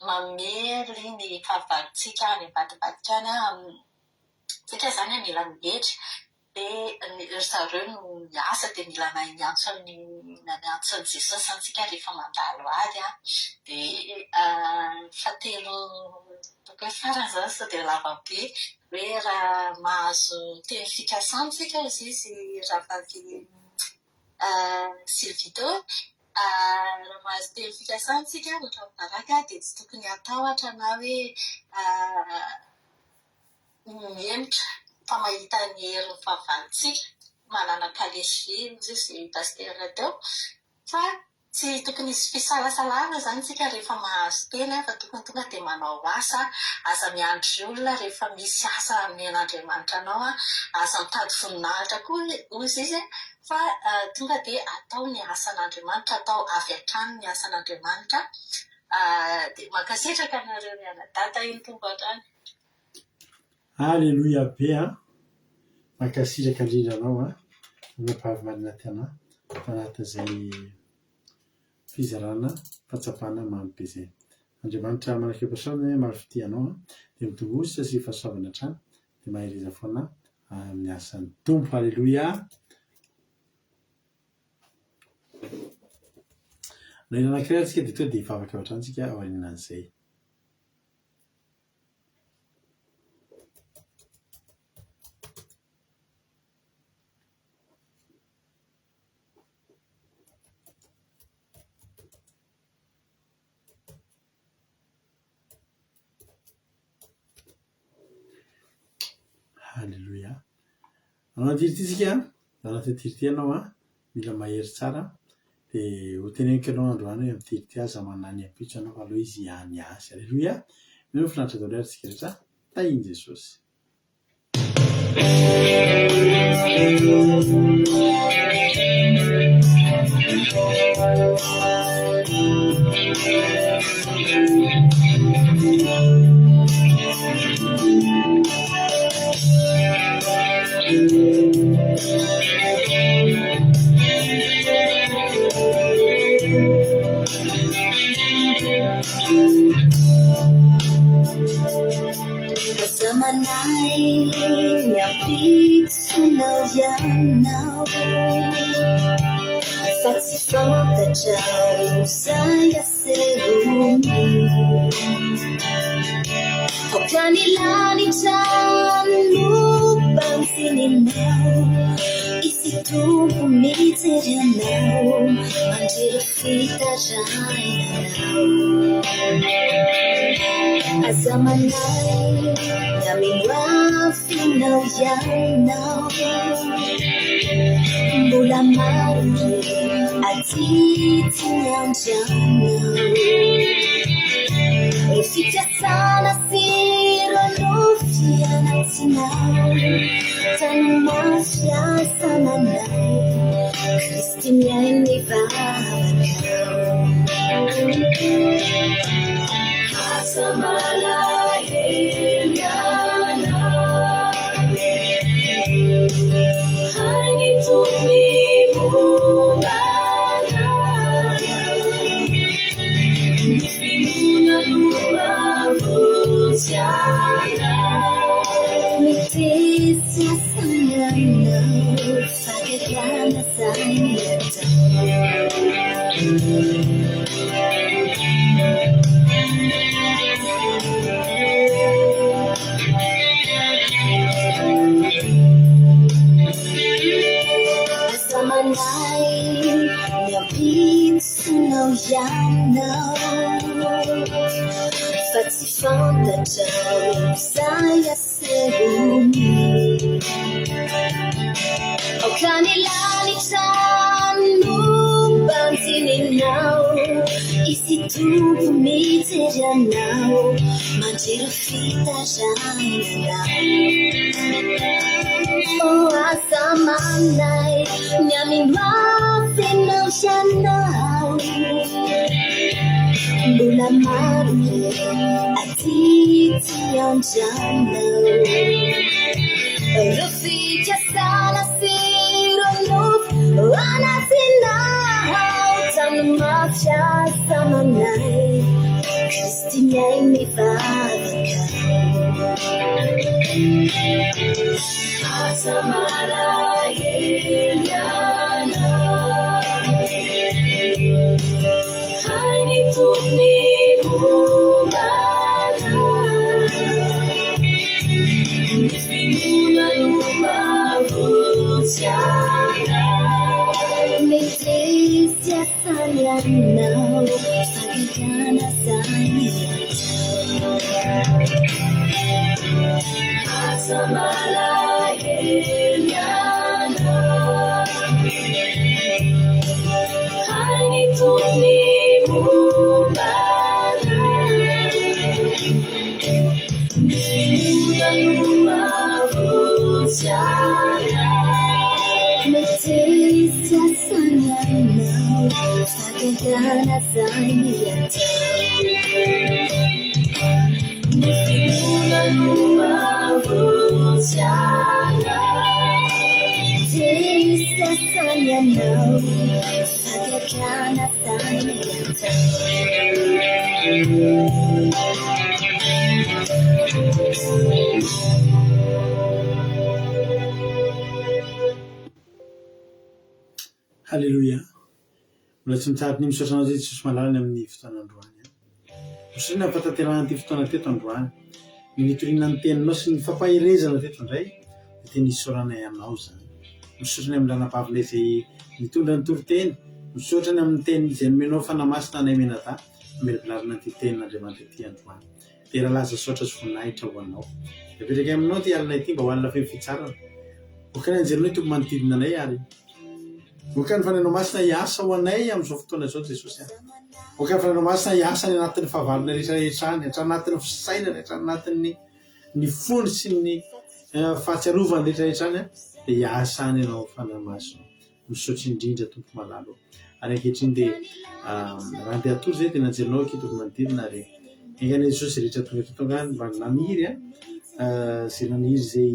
mamely ny fahavalontsika any ambadimbadika any tsika izany mila mietry dia ry zareo no miasa dia mila mahay miantso an'i miantso an'i Jesosy izany tsika rehefa mandalo ady an, dia fahatelo ataoko hoe farany izany sao dia lava be hoe raha mahazo teny fikasana isika hozy izy rahavavy Sylvie teo raha mahazo teny fikasana isika ohatran'ny Baraka dia tsy tokony hatahotra na hoe mihemotra fa mahita ny herin'ny fahavalontsika, manana kalesy vy hozy izy Pasitera teo, fa tsy tokony hisy fisalasalana izany isika rehefa mahazo teny fa tokony tonga dia manao asa, aza miandry olona rehefa misy asa omen'Andriamanitra anao, aza mitady voninahitra koa hozy izy fa tonga dia atao ny asan'Andriamanitra, atao avy hatrany ny asan'Andriamanitra, dia mankasitraka anareo mianadahy, tahin'ny Tompo hatrany. Aleloia be a! Mankasitraka indrindra anao a! Anabavy Marina Tiana tanatin'izay fizarana fahatsapana mamy be izay. Andriamanitra manakeo-pahasoavana anie maro fitia anao a! Dia mitongosa sy fahasoavana hatrany dia mahereza foana amin'ny asan'ny Tompo. Aleloia! Na inona anankiray ary tsika dia tonga dia hivavaka avy hatrany tsika aorianan'izay. Haleloia. Ao anaty ity isika, ao anaty ity ianao an, mila mahery tsara, dia ho teneniko ianao androany hoe amin'ity ity aza manahy ny ampitso ianao fa aleo izy hiany azy. Aleloia. Mino aho finaritra daholo ary isika rehetra. Tahin'i Jesosy. Aza manahy ny ampitsonao ianao Fa tsy fantatrao izay asehony Aoka ny lanitra no banjininao Izy Tompo mijery anao Mandre fitarainanao Aza manahy ny amin'ny hoavinao ianao Mbola maro ireo adidy miandry anao Ireo fikasana sy ireo nofy anatinao Tano mafy asa manao Kristy mihaino ny vavakao Aza malahelo ianao. mahavonjy anao. Meteza sananao, fahagagana zany atao. Aza manahy ny ampitsonao ianao, fa tsy fantatrao izay asehony. Aoka ny lanitra no banjininao, Izy Tompo mijery anao, mandrero fitarainana. Oh, aza manahy ny amin'ny hoavy ianao ianao. Mbola maro re aty tsy andranao. Ireo fikasana sy ireo nofy anatinao. Tano mafy aza manahy, Kristy mihaino ny vavakao. Aza malahelo ianao. Hay ny Tompo ny momba anao. Ny finoana no mahavonjy anao. Meteza samy anao, fahagagana zany atao. Aza malahelo ianao. Hay ny Tompo ny momba anao. Ny finoana no mahavonjy anao. Meteza samy anao, fahagagana zany atao. Ny finoana no mahavonjy anao. Meteza samy anao, fahagagana zany atao. Haleloia. Mbola tsy mitsahatry ny misaotra anao Jesosy malala ny amin'ny fotoana androany. Misaotra ny amin'ny fahatanterahana ity fotoana teto androany. Ny nitoriana ny teninao sy ny fampaherezana teto indray dia tena isaoranay anao izany. Misaotra ny amin'ny ranabavinay izay nitondra ny toriteny. Misaotra ny amin'ny teny izay nomenao Fanahy Masina anay mianadahy namelabelarina an'ity tenin'Andriamanitra ity androany. Dera laza saotra sy voninahitra ho anao. Apetraka aminao ity alina ity mba ho alina feno fitsarana. Boka ny anjelinao hitoby manodidina anay ary boka ny Fanahinao Masina hiasa ho anay amin'izao fotoana izao Jesosy a. Boka ny Fanahinao Masina hiasa any anatin'ny fahavalonay rehetra rehetra any, hatrany anatin'ny fisainany, hatrany anatin'ny ny fony sy ny fahatsiarovany rehetra rehetra any dia hiasa any ianao Fanahy Masina. Misaotra indrindra Tompo malala ô. Ary ankehitriny dia raha andeha hatory izay dia nanjerinao akia Tompo manodidina ary enga anie Jesosy izay rehetra tonga eto tonga any mba naniry a, izay naniry izay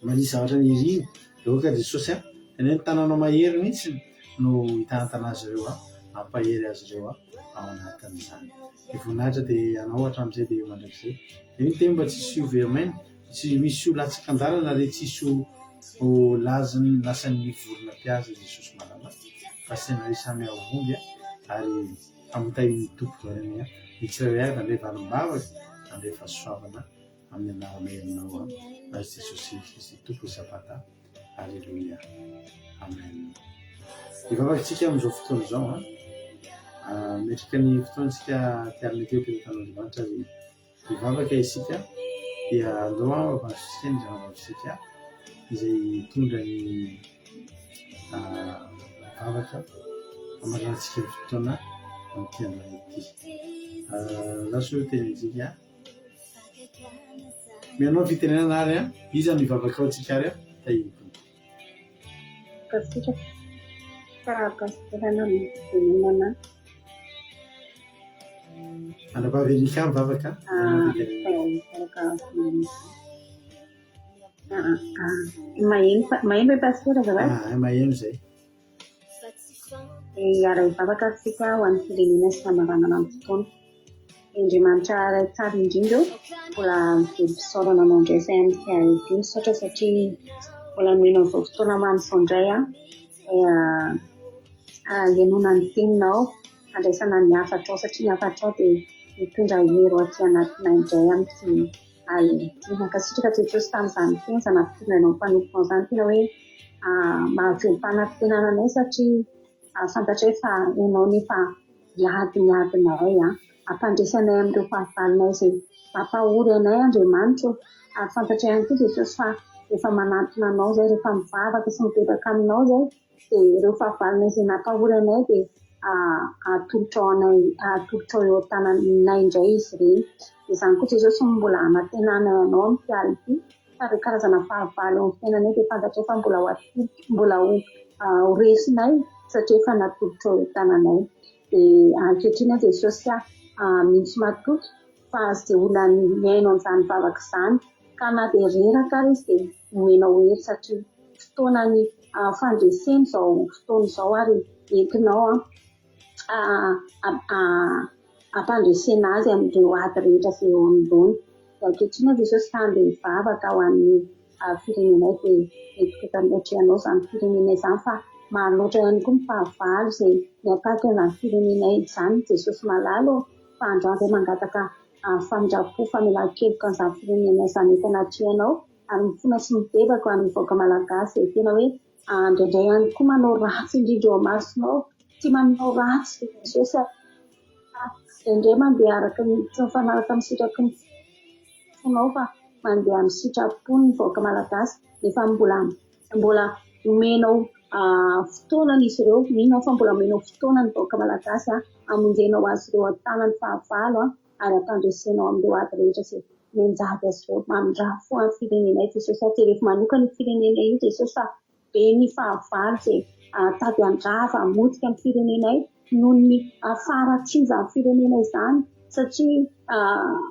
maniry zavatra niriny dia aoka Jesosy a, tena hoe ny tananao mahery mihitsy no hitanantana azy ireo a, hampahery azy ireo a ao anatin'izany. Ny voninahitra dia anao hatramin'izay dia eo mandrakizay. Dia ny teny mba tsy hisy ho very maina. Tsy misy ho latsaka an-dalana ary tsisy ho ho laziny lasan'ny vorona mpihaza Jesosy malala fa asainareo samy hahomby ary hamotahin'ny Tompo daholo anie ny tsirairay avy handray valim-bavaka handray fahasoavana amin'ny anarana herinao azy Jesosy Kristy Tompo Sabata Aleloia Amen Hivavaka isika amin'izao fotoana izao an Metrika ny fotoantsika tiarina teo am-pelatan'Andriamanitra ary Hivavaka isika dia andao hampandrosotsika ny zanabavitsika izay hitondra ny vavaka hamaranantsika ny fotoana amin'ity androany ity. Lasa io tenintsika. Mianao fitenenana ary an, iza no hivavaka ao antsika ary an, tahin'ny Tompo. Mankasitraka pasitera nanome fitenenana. Anabavy Erika mivavaka. Maheno maheno ve pasitera azafady? Ah, maheno izay. Hiara-hivavaka isika ho an'ny firenena sy famaranana ny fotoana. Andriamanitra Ray tsara indrindra ô, mbola velom-pisaorana anao indray izahay amin'ity alina ity. Misaotra satria mbola nomenao izao fotoana mamy izao indray an, hihainoana ny teninao, handraisana ny hafatrao satria ny hafatrao dia mitondra hery ho aty anatinay indray amin'ity alina ity. Mankasitraka Jesosy tamin'izany teny izany nampitondrainao ny mpanomponao izany. Tena hoe mahavelom-panantenana anay satria fantatray fa ianao nefa hiady ny adinay, hampandresy anay amin'ireo fahavalonay izay mampahory anay Andriamanitra ô. Ary fantatray ihany koa Jesosy fa rehefa manantona anao izay, rehefa mivavaka sy mibebaka aminao izay, dia ireo fahavalonay izay nampahory anay dia atolotrao anay, atolotrao eo an-tananay indray izy ireny. Dia izany koa Jesosy no mbola anantenanay anao amin'ity alina ity, fa ireo karazana fahavalo eo amin'ny fiainanay dia fantatray fa mbola ho atolotra, mbola ho ho resinay satria efa natolotrao eo an-tananay. Dia ankehitriny aho Jesosy mino sy matoky fa izay olona mihaino an'izany vavaka izany ka na dia reraka ary izy dia omenao hery satria fotoanan'ny fandresena izao fotoana izao ary entinao hampandresena azy amin'ireo ady rehetra izay eo anoloany. Dia ankehitriny aho Jesosy ta handeha hivavaka ho an'ny firenenay dia entiko eto anatrehanao izany firenenay izany fa maro loatra ihany koa ny fahavalo izay miatarika an'izany firenenay izany Jesosy malala ô fa androany izay mangataka famindram-po famelan-keloka an'izany firenenay izany eto anatrehanao ary mifona sy mibebaka ho an'ny vahoaka malagasy izay tena hoe indraindray ihany koa manao ratsy indrindra eo amasonao tsy manao ratsy Jesosy indraindray mandeha araka ny tsy mifanaraka amin'ny sitraky ny fonao fa mandeha amin'ny sitrapony ny vahoaka malagasy nefa mbola mbola omenao fotoana izy ireo, mino aho fa mbola omenao fotoana ny vahoaka malagasy hamonjenao azy ireo an-tanan'ny fahavalo ary hampandresenao amin'ireo ady rehetra izay mianjady azy ireo. Mamindrafo ho an'ny firenenay Jesosy aho, jerefo manokana io firenenay io Jesosy fa be ny fahavalo izay tady handrava, hamotika ny firenenay noho ny faharatsian'izany firenena izany satria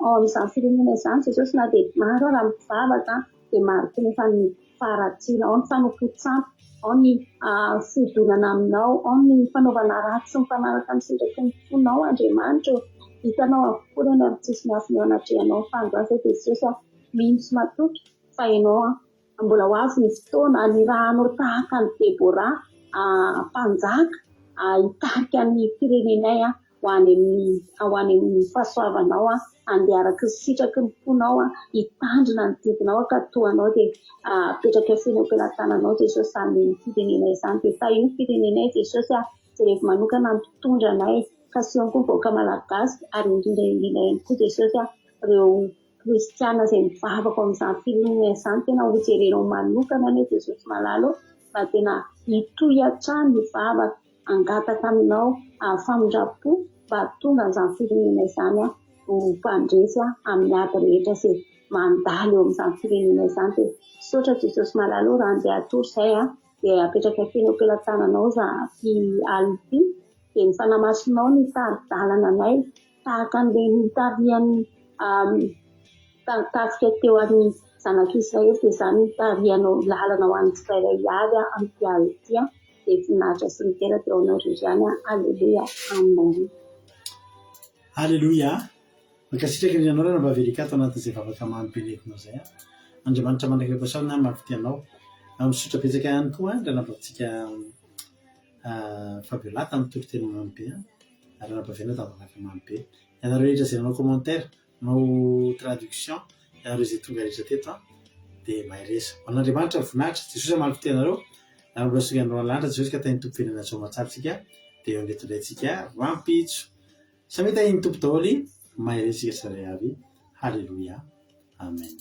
ao amin'izany firenena izany Jesosy na dia maro ara ny mpivavaka dia maro koa nefa ny faharatsiana, ao ny fanompoan-tsampy, ao ny fodonana aminao, ao ny fanaovana ratsy tsy mifanaraka amin'ny sitraky ny fonao Andriamanitra ô. Hitanao avokoa ireny ary tsisy miafina eo anatrehanao fa androany izay Jesosy aho mino sy matoky fa ianao Mbola ho avy ny fotoana hanirahanao tahaka an'i Debora mpanjaka hitarika ny firenenay ho any amin'ny ho any amin'ny fahasoavanao, handeha araka ny sitraky ny fonao, hitandrina ny didinao, hankatò anao dia apetraka feno eo am-pelatananao Jesosy izany firenenay izany. Dia tahio ny firenenay Jesosy a! Jerevo manokana ny mpitondra anay, kasiho ihany koa ny vahoaka malagasy ary indrindra indrindra ihany koa Jesosy a, ireo Kristiana izay mivavaka ao amin'izany firenena izany tena ho jerenao manokana anie Jesosy malala ô mba tena hitohy hatrany hivavaka hangataka aminao famindram-po mba hahatonga an'izany firenena izany ho mpandresy amin'ny ady rehetra izay mandalo eo amin'izany firenena izany dia misaotra Jesosy malala ô raha andeha hatory izay dia apetraka feno eo am-pelatananao ity alina ity dia ny Fanahy Masinao no hitari-dalana anay tahaka an'ireny nitarihan'ny tafika teo amin'ny zanak'Israely dia izany nitarihanao lalana ho an'ny tsirairay avy amin'ity alina ity dia voninahitra sy ny dera dia ho anao irery ihany. Aleloia. Amen. Aleloia. Mankasitraka indrindra anao Ranabavy Erika ato anatin'izay vavaka mamy be nentinao izay. Andriamanitra mandrakariva Mpahasoavina mahavitia anao. Misaotra betsaka ihany koa Ranabavintsika Fabiola tamin'ny toriteny mamy be ary Ranabaviana tamin'ny vavaka mamy be. Ianareo rehetra izay nanao commentaire, nanao traduction, ianareo izay tonga rehetra teto dia mahereza. Ho an'Andriamanitra ny voninahitra, Jesosy hamaly fitia anareo ary mbola songa androany lanitra Jesosy ka tahin'ny Tompo fiainana soa aman-tsara tsika dia eo andeha indray tsika rahampitso. Samia tahin'ny Tompo daholo, mahereza tsika tsirairay avy. Haleloia. Amen.